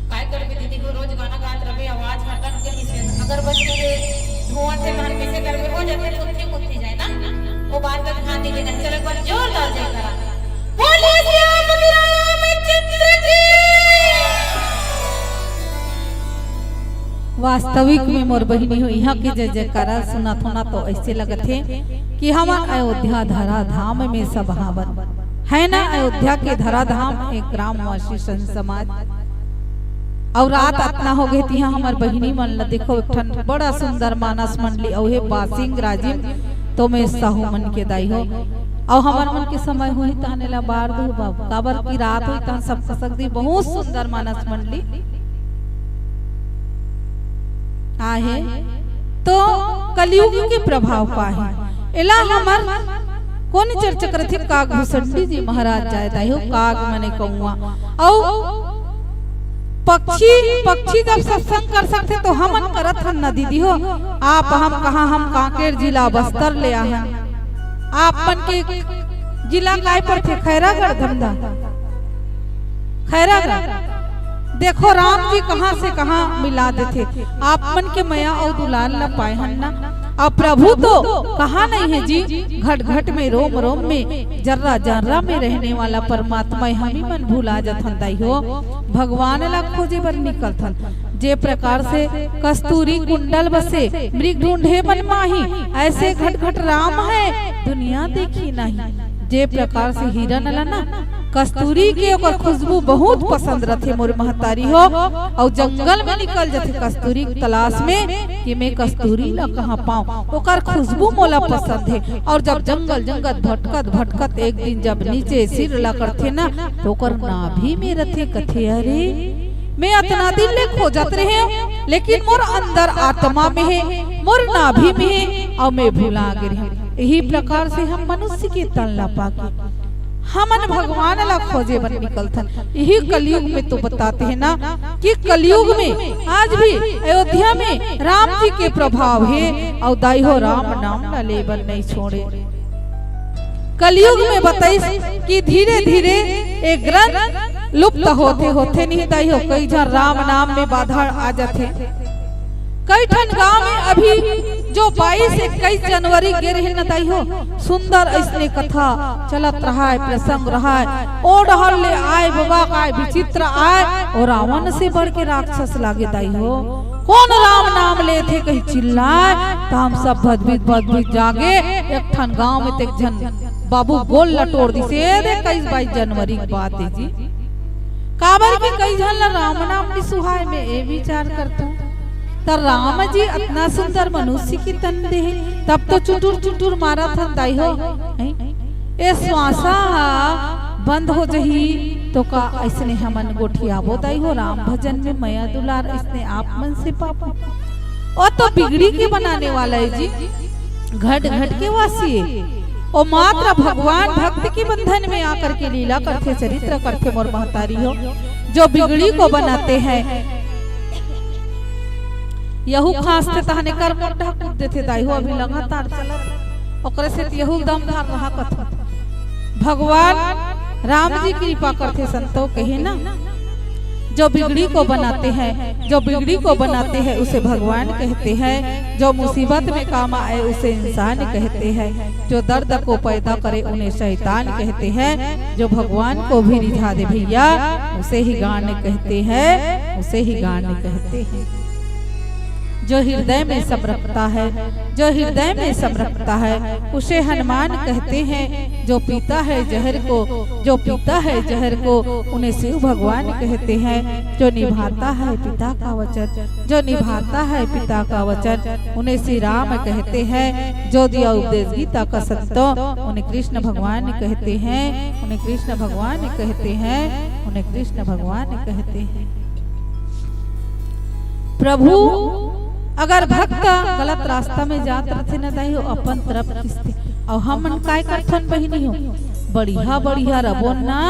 काय करबे दीदी हो, रोज गाना गात रहे, आवाज हटक गई से। अगरबत्ती के धुआं से तहन कैसे करबे, हो जाते कुत्थी कुत्थी जाए ना, वो बात का ध्यान दीजिए ना। चलो एक बार जोरदार जयकारा। बोलिए श्री रामचंद्र की। वास्तविक में मोर बहिनी हो, यहाँ के जय जयकारा सुनत हो ना तो ऐसे लगत हे कि हमन अयोध्या धरा धाम में सब हावन, है ना? अयोध्या के धरा धाम, एक ग्रामवासी संत समाज। अउ रात अतना हो गए तिहा हमर बहिनी मन ल देखो, एक ठन बड़ा सुंदर मानस मंडली, अउ हे बासिंग राजिम तो मैं साहू मन के दाई हो। अउ हमर मन के समय होही तहने ला बार दू बाबू, काबर की रात होही तहन सब खसक दी। बहुत सुंदर मानस मंडली आहे। तो कलयुग के प्रभाव का हे, एला हमर कोन चर्चा करत हे? काग भुसंडी जी महाराज जाय दाई हो, काग मने कौआ। अउ पक्षी, पक्षी जब सत्संग कर सकथे तो हमन करत हन ना दीदी हो। आप हम कहाँ, हम कांकेर जिला बस्तर ले आहन। आप मन के जिला काय पड़थे? खैरागढ़ धमधा, खैरागढ़। देखो राम जी कहाँ से कहाँ मिला देथे। आप मन के मया अउ दुलार ल पाए हन ना। अउ प्रभु तो कहाँ नहीं है जी, घट घट में, रोम रोम में, जर्रा जर्रा में रहने वाला परमात्मा हे। हमी मन भुला जथन दाई हो, भगवान ला खोजे बर निकलथन। जे प्रकार से कस्तूरी कुंडल बसे, मृग ढूंढे वन माही, ऐसे घट घट राम है दुनिया देखी नहीं। जे प्रकार से हिरन ला ना कस्तूरी के ओकर खुशबू बहुत पसंद रथे मोर महतारी हो, अउ जंगल में निकल जथे कस्तूरी के तलाश में कि मैं कस्तूरी ला कहाँ पाऊं। ओकर खुशबू मोला पसंद हे। अउ जब जंगल जंगल भटकत भटकत एक दिन जब नीचे सिर ला करथे ना, तो ओकर नाभि में रथे। कथे, "अरे, मैं अतना दिन ले खोजत रहे, लेकिन मोर अंदर आत्मा में हे, मोर नाभि में हे, अउ मैं भुला गे रहे।" यही प्रकार से हम मनुष्य के तन ला पाके हमन भगवान ला खोजे बर निकलथन। यही कलयुग में तो बताते हैं ना कि कलयुग में आज भी अयोध्या में राम जी के प्रभाव हे, अउ दाई हो राम नाम ला ले बर नहीं छोड़े। कलयुग में बताइस कि धीरे धीरे ये ग्रंथ लुप्त होथे, होथे नहीं दाई हो, कई झन राम नाम में बाधा आ जाथे। कई ठन गांव में अभी जो बाईस इक्कीस जनवरी गे रहे न दाई हो, सुंदर ऐसने कथा चलत रहाय, प्रसंग रहाय, ओ डहर ले आय बाबा काय विचित्र आय, ओ रावण से बढ़ के राक्षस लागे दाई हो। कोन राम नाम लेथे कही चिल्लाय, त हम सब भदभीत भदभीत जागे। एक ठन गांव में ते एक झन बाबू गोल ल टोर दिसे, ए दे इक्कीस बाईस जनवरी के बात हे जी। काबर के कई झन ल राम नाम नि सुहाय, मैं ए विचार करथंव। त राम जी अतना सुंदर मनुष्य के तन दे हे, तब तो चुटुर चुटुर मारत हन दाई हो। हैं? ए श्वासा ह बंद हो जही तो का अइसने हमन गोठियाबो दाई हो? राम भजन में मया दुलार अइसने आप मन से पाबो। ओ तो बिगड़ी के बनाने वाला हे जी, घट घट के वासी हे। ओ मात्र भगवान भक्त के बंधन में आकर के लीला करथे, चरित्र करथे मोर महतारी हो, जो बिगड़ी को बनाते हैं। यहू खांसथे तहने कर मोंढा कूद देथे दाई हो, अभी लगातार चलत, ओकरे से त यहू दम धर रहा कथन। भगवान राम जी कृपा करथे संतो कहे ना, जो बिगड़ी को बनाते हैं, जो बिगड़ी को बनाते हैं, उसे भगवान कहते हैं। जो मुसीबत में काम आए, उसे इंसान कहते हैं। जो दर्द को पैदा करे, उन्हें शैतान कहते हैं। जो भगवान को भी रिझा दे भैया, उसे ही गान कहते हैं, उसे ही गान कहते हैं। जो हृदय में सम रखता है, जो हृदय में सम रखता है, उसे हनुमान कहते हैं। जो पीता है जहर को, जो पीता है जहर को, उन्हें शिव भगवान कहते हैं। जो निभाता है पिता का वचन, जो निभाता है पिता का वचन, उन्हें श्री राम कहते हैं। जो दिया उपदेश गीता का संतों, उन्हें कृष्ण भगवान कहते हैं, उन्हें कृष्ण भगवान कहते हैं, उन्हें कृष्ण भगवान कहते हैं। प्रभु, अगर भक्त गलत रास्ता में जात रथे न दाई हो, अपन तरफ खींचथे। अउ हमन काय करथन बहिनी हो, बढ़िया बढ़िया रबोन ना,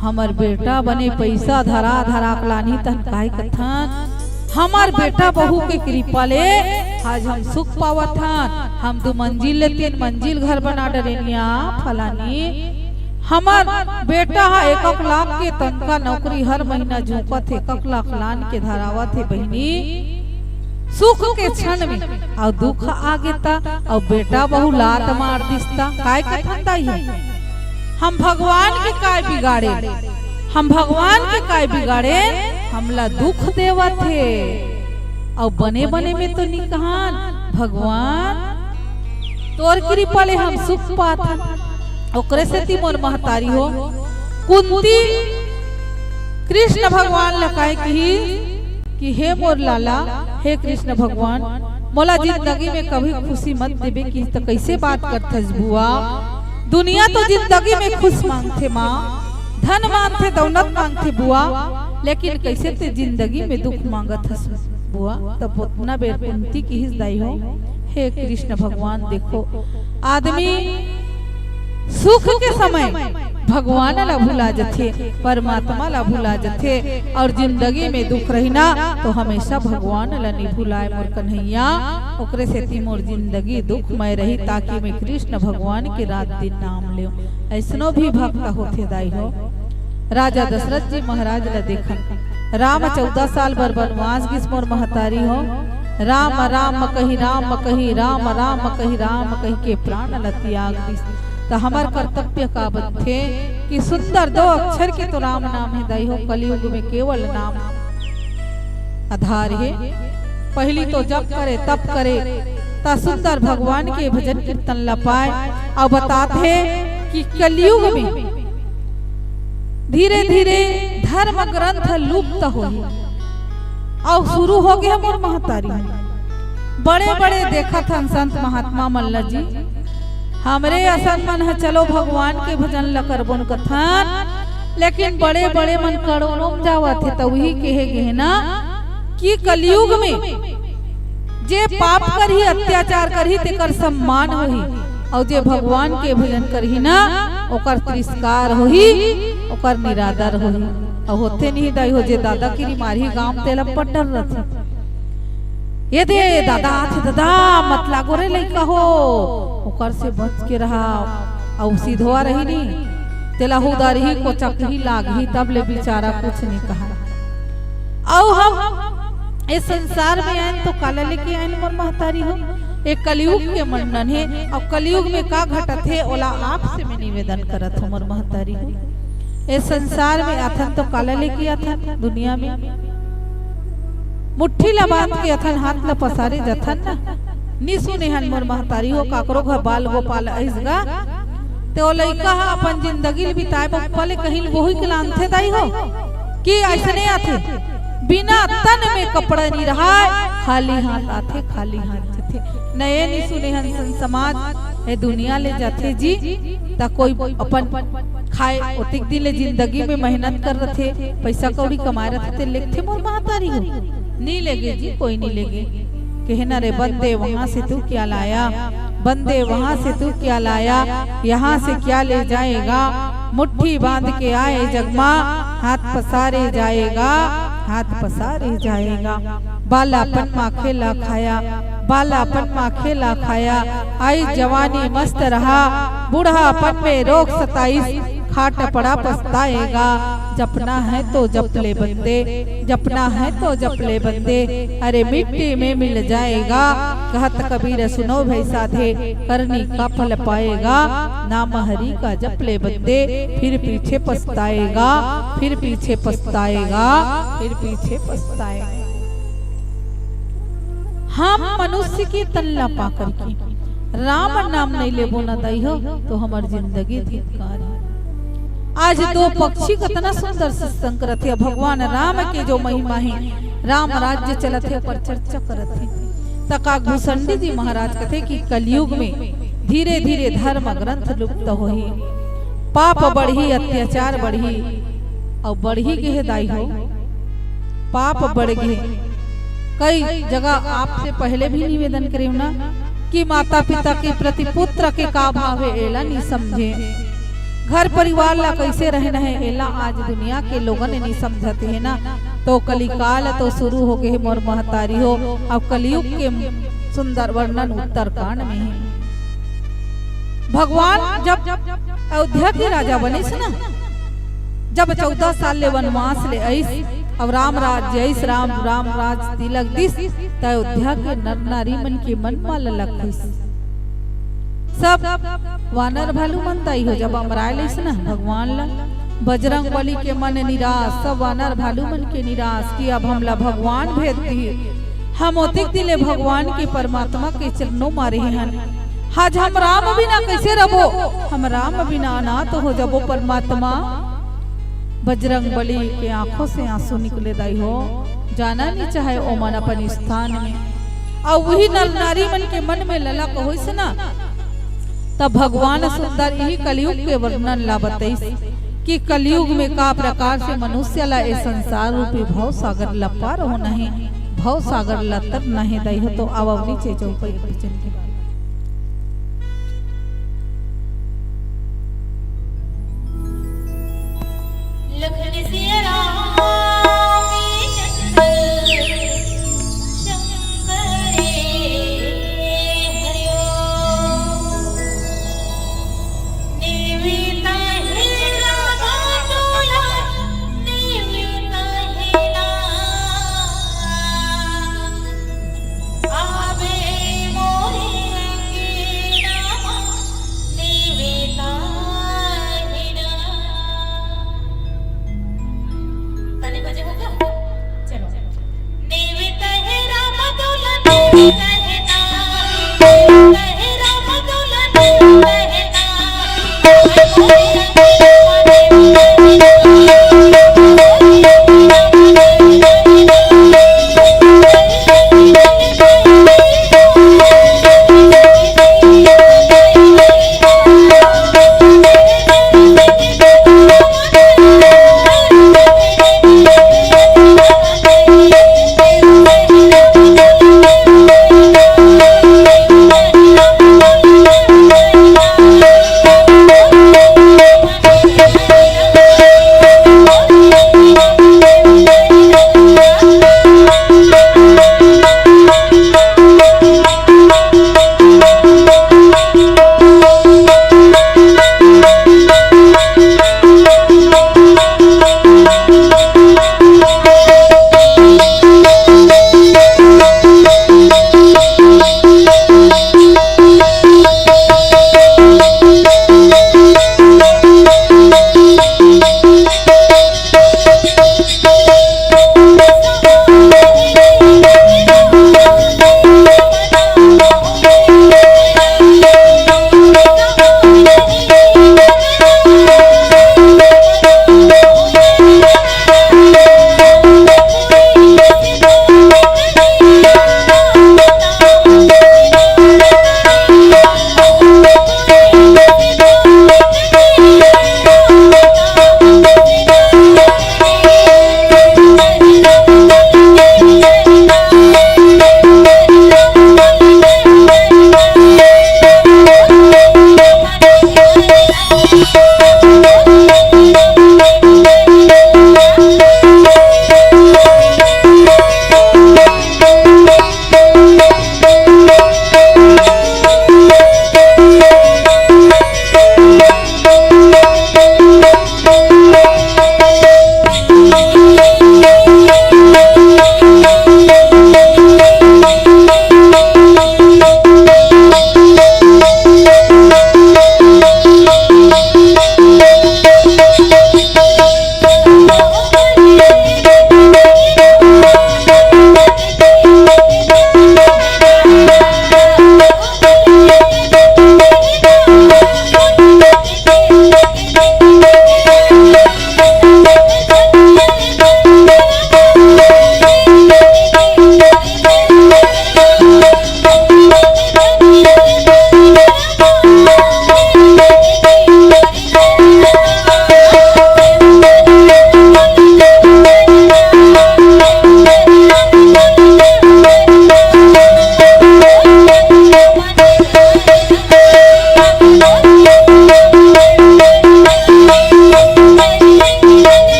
हमर बेटा बने पैसा धरा धरा के लानही, तहन काय कथन, हमर बेटा बहू के कृपा ले आज हम सुख पावत हन, हम दू मंजिल ले तीन मंजिल घर बना डरेन या फलानी। हमर बेटा ह एक एक लाख के तनखा नौकरी, हर महीना झोंकत हे, एक एक लाख लान के धरावत हे बहिनी। सुख के क्षण में अउ दुख आगे त, अउ बेटा बहू लात मार दिस त, काय कथन दाई हो? हम भगवान के काय बिगाड़े, हम भगवान के काय बिगाड़े, हमला दुख देवत हे। अउ बने बने में तो नी कहन, भगवान तोर कृपा ले हम सुख पाथन। ओकरे सेती मोर महतारी हो कुंती कृष्ण भगवान ल काय कही कि हे मोर लाला, हे कृष्ण भगवान, मोला जिंदगी में कभी खुशी मत देबे कि त कैसे बात करथस बुआ? दुनिया तो जिंदगी में खुश मांगथे माँ, धन मांगथे, दौलत मांगथे बुआ, लेकिन कैसे ते जिंदगी में दुख मांगत हस बुआ? तब ओतना बेर कुंती किहिस दाई हो, हे कृष्ण भगवान, देखो आदमी सुख के समय भगवान ला भुला जथे, परमात्मा ला भुला जथे, अउ जिंदगी में दुख रही ना तो हमेशा भगवान ला नी भुलाए मोर कन्हैया। ओकरे सेती मोर जिंदगी दुखमय रही, ताकि मैं कृष्ण भगवान के रात दिन नाम लेव। ऐसनो भी भक्त होथे दाई हो। राजा दशरथ जी महाराज ला देखन, राम चौदह साल बर बनवास गिस मोर महतारी हो। राम राम कही, राम कही, राम राम कही, राम कही के प्राण ल त्याग दिस। त हमर कर्तव्य का बनथे कि सुंदर दो अक्षर के तो राम नाम हे दाई हो, कलयुग में केवल नाम आधार हे। पहली तो जप करे, तप करे, त सुंदर भगवान के भजन कीर्तन ल पाए। अउ बतात हे कि कलयुग में धीरे धीरे धर्म ग्रंथ लुप्त होही। अउ शुरू हो गया मोर महतारी। बड़े बड़े देखत हन संत महात्मा मन ल जी, हमरे असन मन ह चलो भगवान के भजन ल करबोन कथन, लेकिन बड़े बड़े मन करोड़ों में जावत हे। त उही कहे गे हे ना कि कलयुग में जे पाप करही, अत्याचार करही, तेकर सम्मान होही, अउ जे भगवान के भजन करही ना, ओकर तिरस्कार होही, ओकर निरादर होही। अउ होथे नहीं दाई हो, जे दादागिरी मारही गांव, तेला बड़ डर रथे। ये दे दादा आथे, दादा मत लागो रे लइका हो, ओकर से बच के रहा। अउ सिधवा रही नी, तेला हुदारही, कोचकही, लागही, तब ले बिचारा कुछ नहीं कहा। अउ हम ए संसार में आएन तो काला लेके आएन मोर महतारी हो? ए कलयुग के मंडन हे, अउ कलयुग में का घटत हे ओला आपसे मैं निवेदन करत हूँ मोर महतारी हो। ए संसार में आथन तो काला लेके आथन दुनिया में? मुट्ठी ला बांध के अथन, हाथ ला पसारे जथन ना। नी सुने हन मोर महतारी हो, काकरो घर बाल गोपाल अइस गा, ते ओ लइका ह अपन जिंदगी ल बिताए बर पले कहीं वही के लानथे दाई हो कि अइसने आथे, बिना तन में कपड़ा नी रहाय, खाली हाथ आथे, खाली हाथ जथे। नए नी सुने हन संत समाज, ए दुनिया ले जाथे जी, त कोई अपन खाए, ओतिक दिन ले जिंदगी में मेहनत कर रथे, पैसा कौड़ी कमाए रथे, ते लेगथे मोर महतारी हो? नी लेगे जी, कोई नी लेगे। कहे ना रे बंदे, वहां से तू क्या लाया, बंदे, वहां से तू क्या लाया, यहाँ से क्या ले जाएगा। मुट्ठी बांध के आए जग मा, हाथ पसारे जाएगा, हाथ पसारे जाएगा। बालापन मा खेला खाया, बालापन मा खेला खाया, आई जवानी मस्त रहा, बूढ़ापन में रोग सताइस, खाट पड़ा पछताएगा। जपना है तो जप ले बंदे, जपना है तो जप ले बंदे, अरे मिट्टी में मिल जाएगा। कहत कबीर सुनो भई साधे, करनी का फल पाएगा। नाम हरि का जप ले बंदे, फिर पीछे पछताएगा, फिर पीछे पछताएगा, फिर पीछे पछताएगा। हम मनुष्य के तन ला पा करके राम नाम नहीं लेबो ना दाई हो, तो हमर जिंदगी धिक्कार है। आज दो पक्षी कतना सुंदर सत्संग करत हे, भगवान राम के जो महिमा हे, राम राज्य चलत हे, ओकर चर्चा करत हे। त काकभूषणी जी महाराज कथे कि कलयुग में धीरे धीरे धर्म ग्रंथ लुप्त होही, पाप बढ़ही, अत्याचार बढ़ही, अउ बढ़ही गे हे दाई हो, पाप बढ़ गे। कई जगह आपसे पहले भी निवेदन करेव ना कि माता पिता के प्रति पुत्र के का भाव हे, एला नी समझे। घर परिवार ला कैसे रहना हे, एला आज दुनिया के लोगन नी समझत हे ना। तो कलिकाल तो शुरू हो गे हे मोर महतारी हो। अब कलयुग के सुंदर वर्णन उत्तरकांड में हे। भगवान जब अयोध्या के राजा बनिस ना, जब चौदह साल ले वनवास ले आइस, अब राम राज्य आइस, राम, राम राज तिलक दिस, त अयोध्या के नर नारी मन के मन मा ललक होइस। सब वानर भालू मन दाई हो जब अमराय लिस ना भगवान ला, बजरंग बली के मन निराश, सब वानर भालू मन के निराश कि अब हमला भगवान भेज दिही। हम ओतेक दिन ले भगवान के परमात्मा के चरणों मा रहे हन, आज हम राम बिना कैसे रबो? हम राम बिना अनाथ हो जबो परमात्मा। बजरंग बली के आंखों से आंसू निकले दाई हो, जाना नी चाहे ओमन अपन स्थान में। अउ वही नर नारी मन के मन में ललक होइस ना, तब भगवान सुंदर इही कलयुग के वर्णन ला बतइस कि कलयुग में का प्रकार से मनुष्य ला ए संसार रूपी भव सागर ला पार होना हे, भव सागर ला तरना हे दाई हो। तो आवा नीचे चौपाई भजन के बाद। लखन सिया राम जंगल शंकर हरिओ।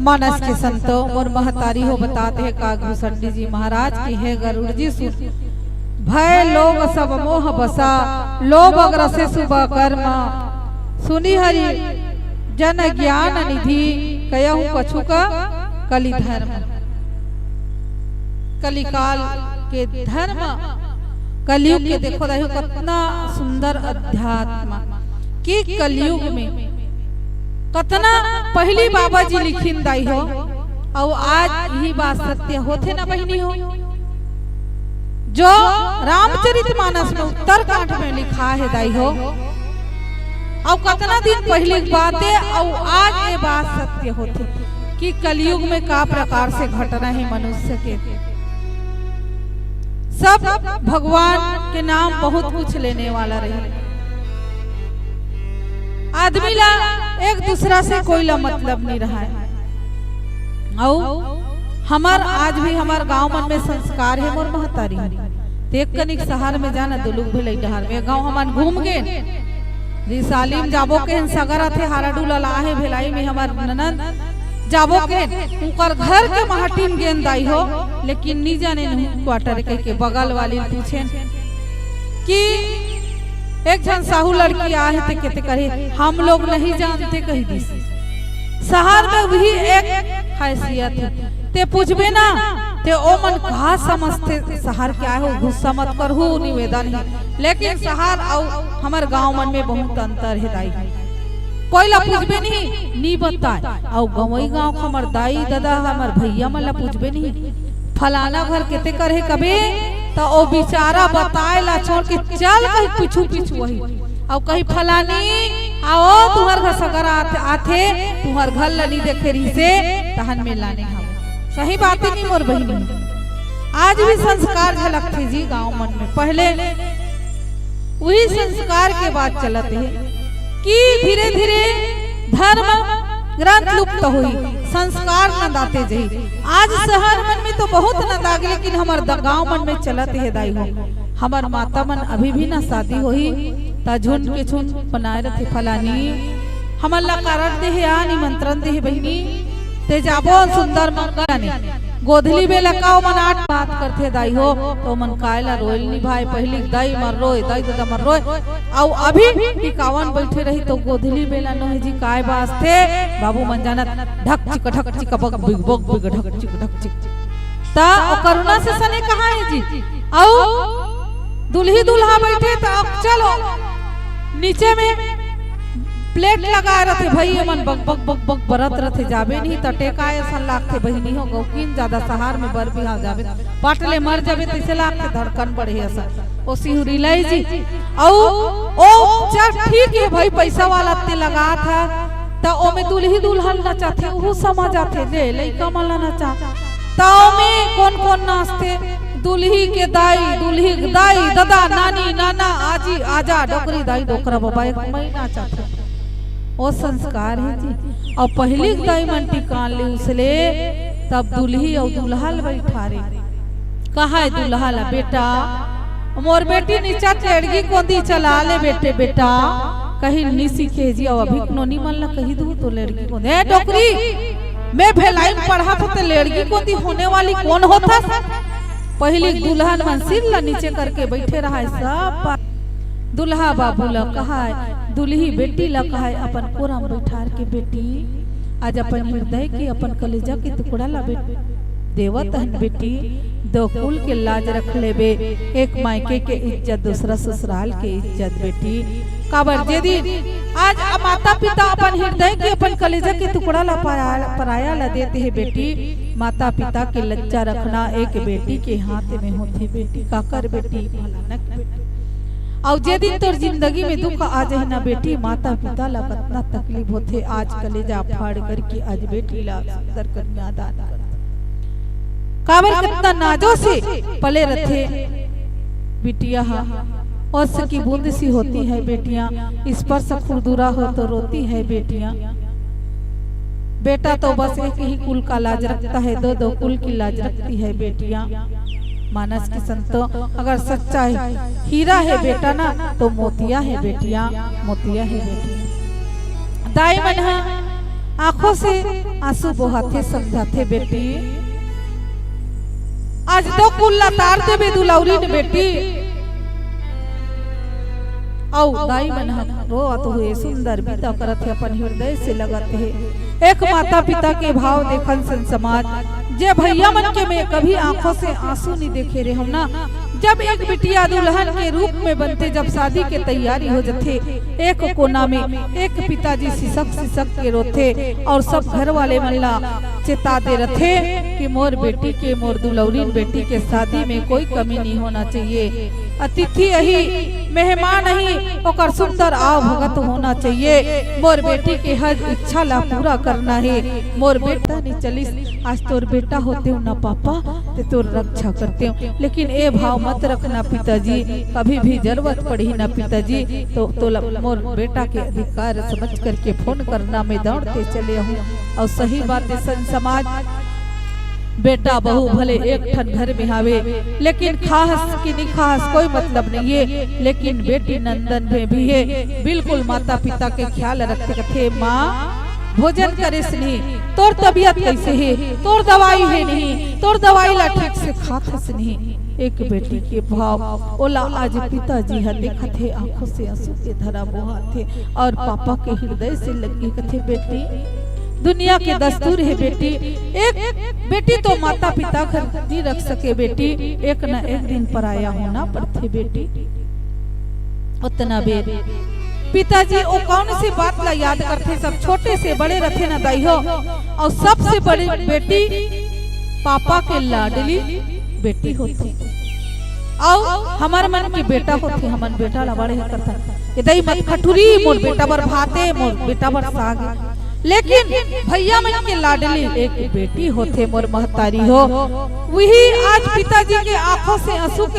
मानस के संतो मोर महतारी हो बतात हे का घुसंडी जी महाराज कि हे गरुड़ जी सुन, भय लोभ सब मोह बसा, लोभ अग्रसे शुभ कर्म, सुनि हरि जन ज्ञान निधि, कयहु कछुक कलि धर्म। कलिकाल के धर्म, कलयुग के देखो दाई हो कतना सुंदर अध्यात्म कि कलयुग में कतना पहली बाबा जी लिखिन दाई हो, अउ आज यही बात सत्य होथे ना बहिनी हो, जो रामचरित मानस में उत्तरकांड में लिखा हे दाई हो, अउ कतना दिन पहली बात हे, अउ आज ये बात सत्य होथे कि कलयुग में का प्रकार से घटना हे मनुष्य के। सब भगवान के नाम बहुत कुछ लेने वाला रही। आदमी ला एक दूसरा से कोई ला मतलब नहीं रहा है। अउ हमर आज भी हमर गांव मन में संस्कार हे मोर महतारी। ते एक कनिक शहर में जाना दुलुक भेलई डहर में गांव हमन घूम गेन। रिसाली म जाबो केहेन सगर आथे हाराडू ला लाहे भेलाई में हमर ननद जाबो केहेन उकर घर के माटी म गेन दाई हो, लेकिन नी जाने नहीं क्वार्टर कह के बगल वाली ल पूछेन कि एक झन साहू लड़की आहे ते केते करे हम लोग नहीं जानते कही दिस। शहर में वही एक खासियत हे, ते पूछबे ना ते ओ मन का समझते शहर के आए हो, गुस्सा मत करहू निवेदन हे, लेकिन शहर अउ हमर गांव मन में बहुत अंतर हे दाई। कोई ला पूछबे नहीं, नी बताए। अउ गंवई गांव के हमर दाई ददा हमर भैया मन ला पूछबे नहीं, फलाना घर केते कर हे कबे, त ओ बेचारा बताए ला छोड़ के चल कहीं पीछू पीछू वही। अउ कहीं फलानी आओ तुहर घर सगर आथे, आथे तुहर घर ला नी देखे रहिसे तहन में लाने हम। सही बात हे नहीं मोर बहिनी? आज भी संस्कार झलकथे जी गांव मन में। पहले वही संस्कार के बात चलत हे कि धीरे धीरे धर्म ग्रंथ लुप्त होई, संस्कार नंदाते जही। आज शहर मन में तो बहुत नंदागे, लेकिन हमर द-, गांव मन में चलत हे दाई हो। हमर माता मन अभी भी ना शादी होही त झुंड के झुंड बनाए रथे फलानी। हमन ला कारड दे हे, आ निमंत्रण दे हे बहिनी, ते जाबो सुंदर मंगल ने। गोधली बेला का ओमन आठ बात करथे दाई हो, त ओमन काय ला रोयल नी भाई, पहिली दाई मर रोय, दाई ददा मर रोय, अउ अभी टिकावन बैठे रही त गोधली बेला नोहे जी काय बाजथे, बाबू मन जानत, ढक चिक ढक चिक बग बिग बग बिग ढक चिक ढक चिक। त ओ करुणा से सने कहाँ हे जी? अउ दुल्ही दुल्हा बैठे त अब चलो नीचे में प्लेट लगाए रथे भई, एमन बक बक बक बक बरत रथे, जाबे नहीं त टेकाए असन लागथे बहिनी हो, गौकिन जादा सहार में बर बिहाव जाबे, पट ले मर जाबे तइसे लागथे, धड़कन बढ़े असन। ओ सिहुरी लई जी, अउ ओ उपचार ठीक हे भई, पइसा वाला ते लगात हे, त ओमे दुल्ही दुल्हन नचाथे, उहू समझ आथे, ले लइका मन ला नचा। त ओमे कोन कोन नाचथे? दुल्ही के दाई, दुल्ही के दाई, ददा, नानी, नाना, आजी, आजा, डोकरी दाई, डोकरा बबा, एक मई नाचथे। ओ संस्कार हे जी। अउ पहिली के दाई मन टिकान ले उसले, तब दुल्ही अउ दुल्हा ल बैठारे। कहाय दुल्हा ला, बेटा, मोर बेटी नीचा लेड़गी कोंदी चला ले बेटे, बेटा। कहीं नी सीखे जी, अउ अभी नोनी मन ला कही दू तो लेड़गी कोंदी, ए डोकरी, मैं भेलाई में पढ़ा था, ते लेड़गी कोंदी होने वाली कोन होथस? पहिली दुल्हन मन सिर ला नीचे करके बैठे रहाय, सब बात दुल्हा बाबू ला कहाय, दुल्ही बेटी ला कहाय, अपन कोरा म बैठार के, बेटी, आज अपन हृदय के, अपन कलेजा के टुकड़ा ला बेटी देवत हन बेटी, दो कुल के लाज रख लेबे, एक मायके के इज्जत, दूसरा ससुराल के इज्जत बेटी। काबर जे दिन आज माता पिता अपन हृदय के, अपन कलेजा के टुकड़ा ला पराया, पराया ला देते हे बेटी, माता पिता के लज्जा रखना एक बेटी के हाथ में होथे बेटी, काकर बेटी, भलानक बेटी। अउ जे दिन तोर जिंदगी में दुख आ जाही ना बेटी, माता पिता ला कतना तकलीफ होथे। आज कलेजा फाड़ करके आज बेटी ला सुंदर कन्यादान कर। काबर कतना नाजो से पले रथे बिटिया हा। ओस की बूंद सी होती है बेटियां, स्पर्श खुरदुरा हो तो रोती है बेटियां। बेटा तो बस एक ही कुल का लाज रखता है, दो दो कुल की लाज रखती है बेटियां। मानस की संतो, अगर सच्चा हीरा हे बेटा ना, तो मोतिया हे बेटियां, मोतिया हे बेटियां। दाई मन ह आंखों से आंसू बोहाथे, समझाथे बेटी। आज तो कुल्ला तार देबे दुलौरी ने बेटी। अउ दाई मन ह रोवत हुए सुंदर बिदा करत हे, अपन हृदय से लगत हे। एक माता पिता के भाव देखन सन समाज, जे भैया मन के में कभी आंखों से आंसू नहीं देखे रहे हम ना। जब एक बिटिया दुल्हन के रूप में बनथे, जब शादी के तैयारी हो जथे, एक कोना में एक पिताजी सिसक सिसक के रोथे अउ सब घर वाले मन ला चेता दे रथे कि मोर बेटी के, मोर दुलौरीन बेटी के शादी में कोई कमी नहीं होना चाहिए। अतिथि अही, मेहमान अही, ओकर सुंदर आव भगत होना चाहिए। मोर बेटी के हर इच्छा ला पूरा करना हे। मोर बेटा नहीं चलिस, आज तोर बेटा होतेव ना पापा, ते तोर रक्षा करतेव। लेकिन ए भाव मत रखना पिताजी, कभी भी जरूरत पड़ही ना पिताजी, तो तोला मोर बेटा के अधिकार समझ करके फोन करना, मैं दौड़ते चले आहूं। अउ सही बात हे, सन समाज, बेटा बहू भले एक ठन घर में हावे, लेकिन खाहस कि नहीं खाहस कोई मतलब नहीं हे, लेकिन बेटी नंदन में भी हे। बिल्कुल माता पिता के ख्याल रखथे, कथे माँ भोजन करेस नहीं, तोर तबीयत कैसे हे, तोर दवाई हे नहीं, तोर दवाई ला ठीक से खात हस नहीं। एक बेटी के भाव ओला आज पिताजी ह देखत हे, आंखों से आंसू के धारा बोहाथे अउ पापा के हृदय से लगे, कथे बेटी, दुनिया के दस्तूर हे बेटी, एक बेटी तो माता पिता घर नहीं रख सके बेटी, एक न एक दिन पराया होना पड़थे बेटी। ओतना बेर पिताजी ओ कौन सी बात ला याद करथे, सब छोटे से बड़े रथे ना दाई हो, अउ सबसे बड़ी बेटी पापा के लाडली बेटी होथे, अउ हमर मन के बेटा होथे, हमन बेटा ला बड़े करथन, ए दाई मत खटुरी, मोर बेटा बर भात हे, मोर बेटा बर साग हे। लेकिन भैया मन के लाडली एक बेटी होथे मोर महतारी हो, वही आज पिताजी के आंखों से आंसू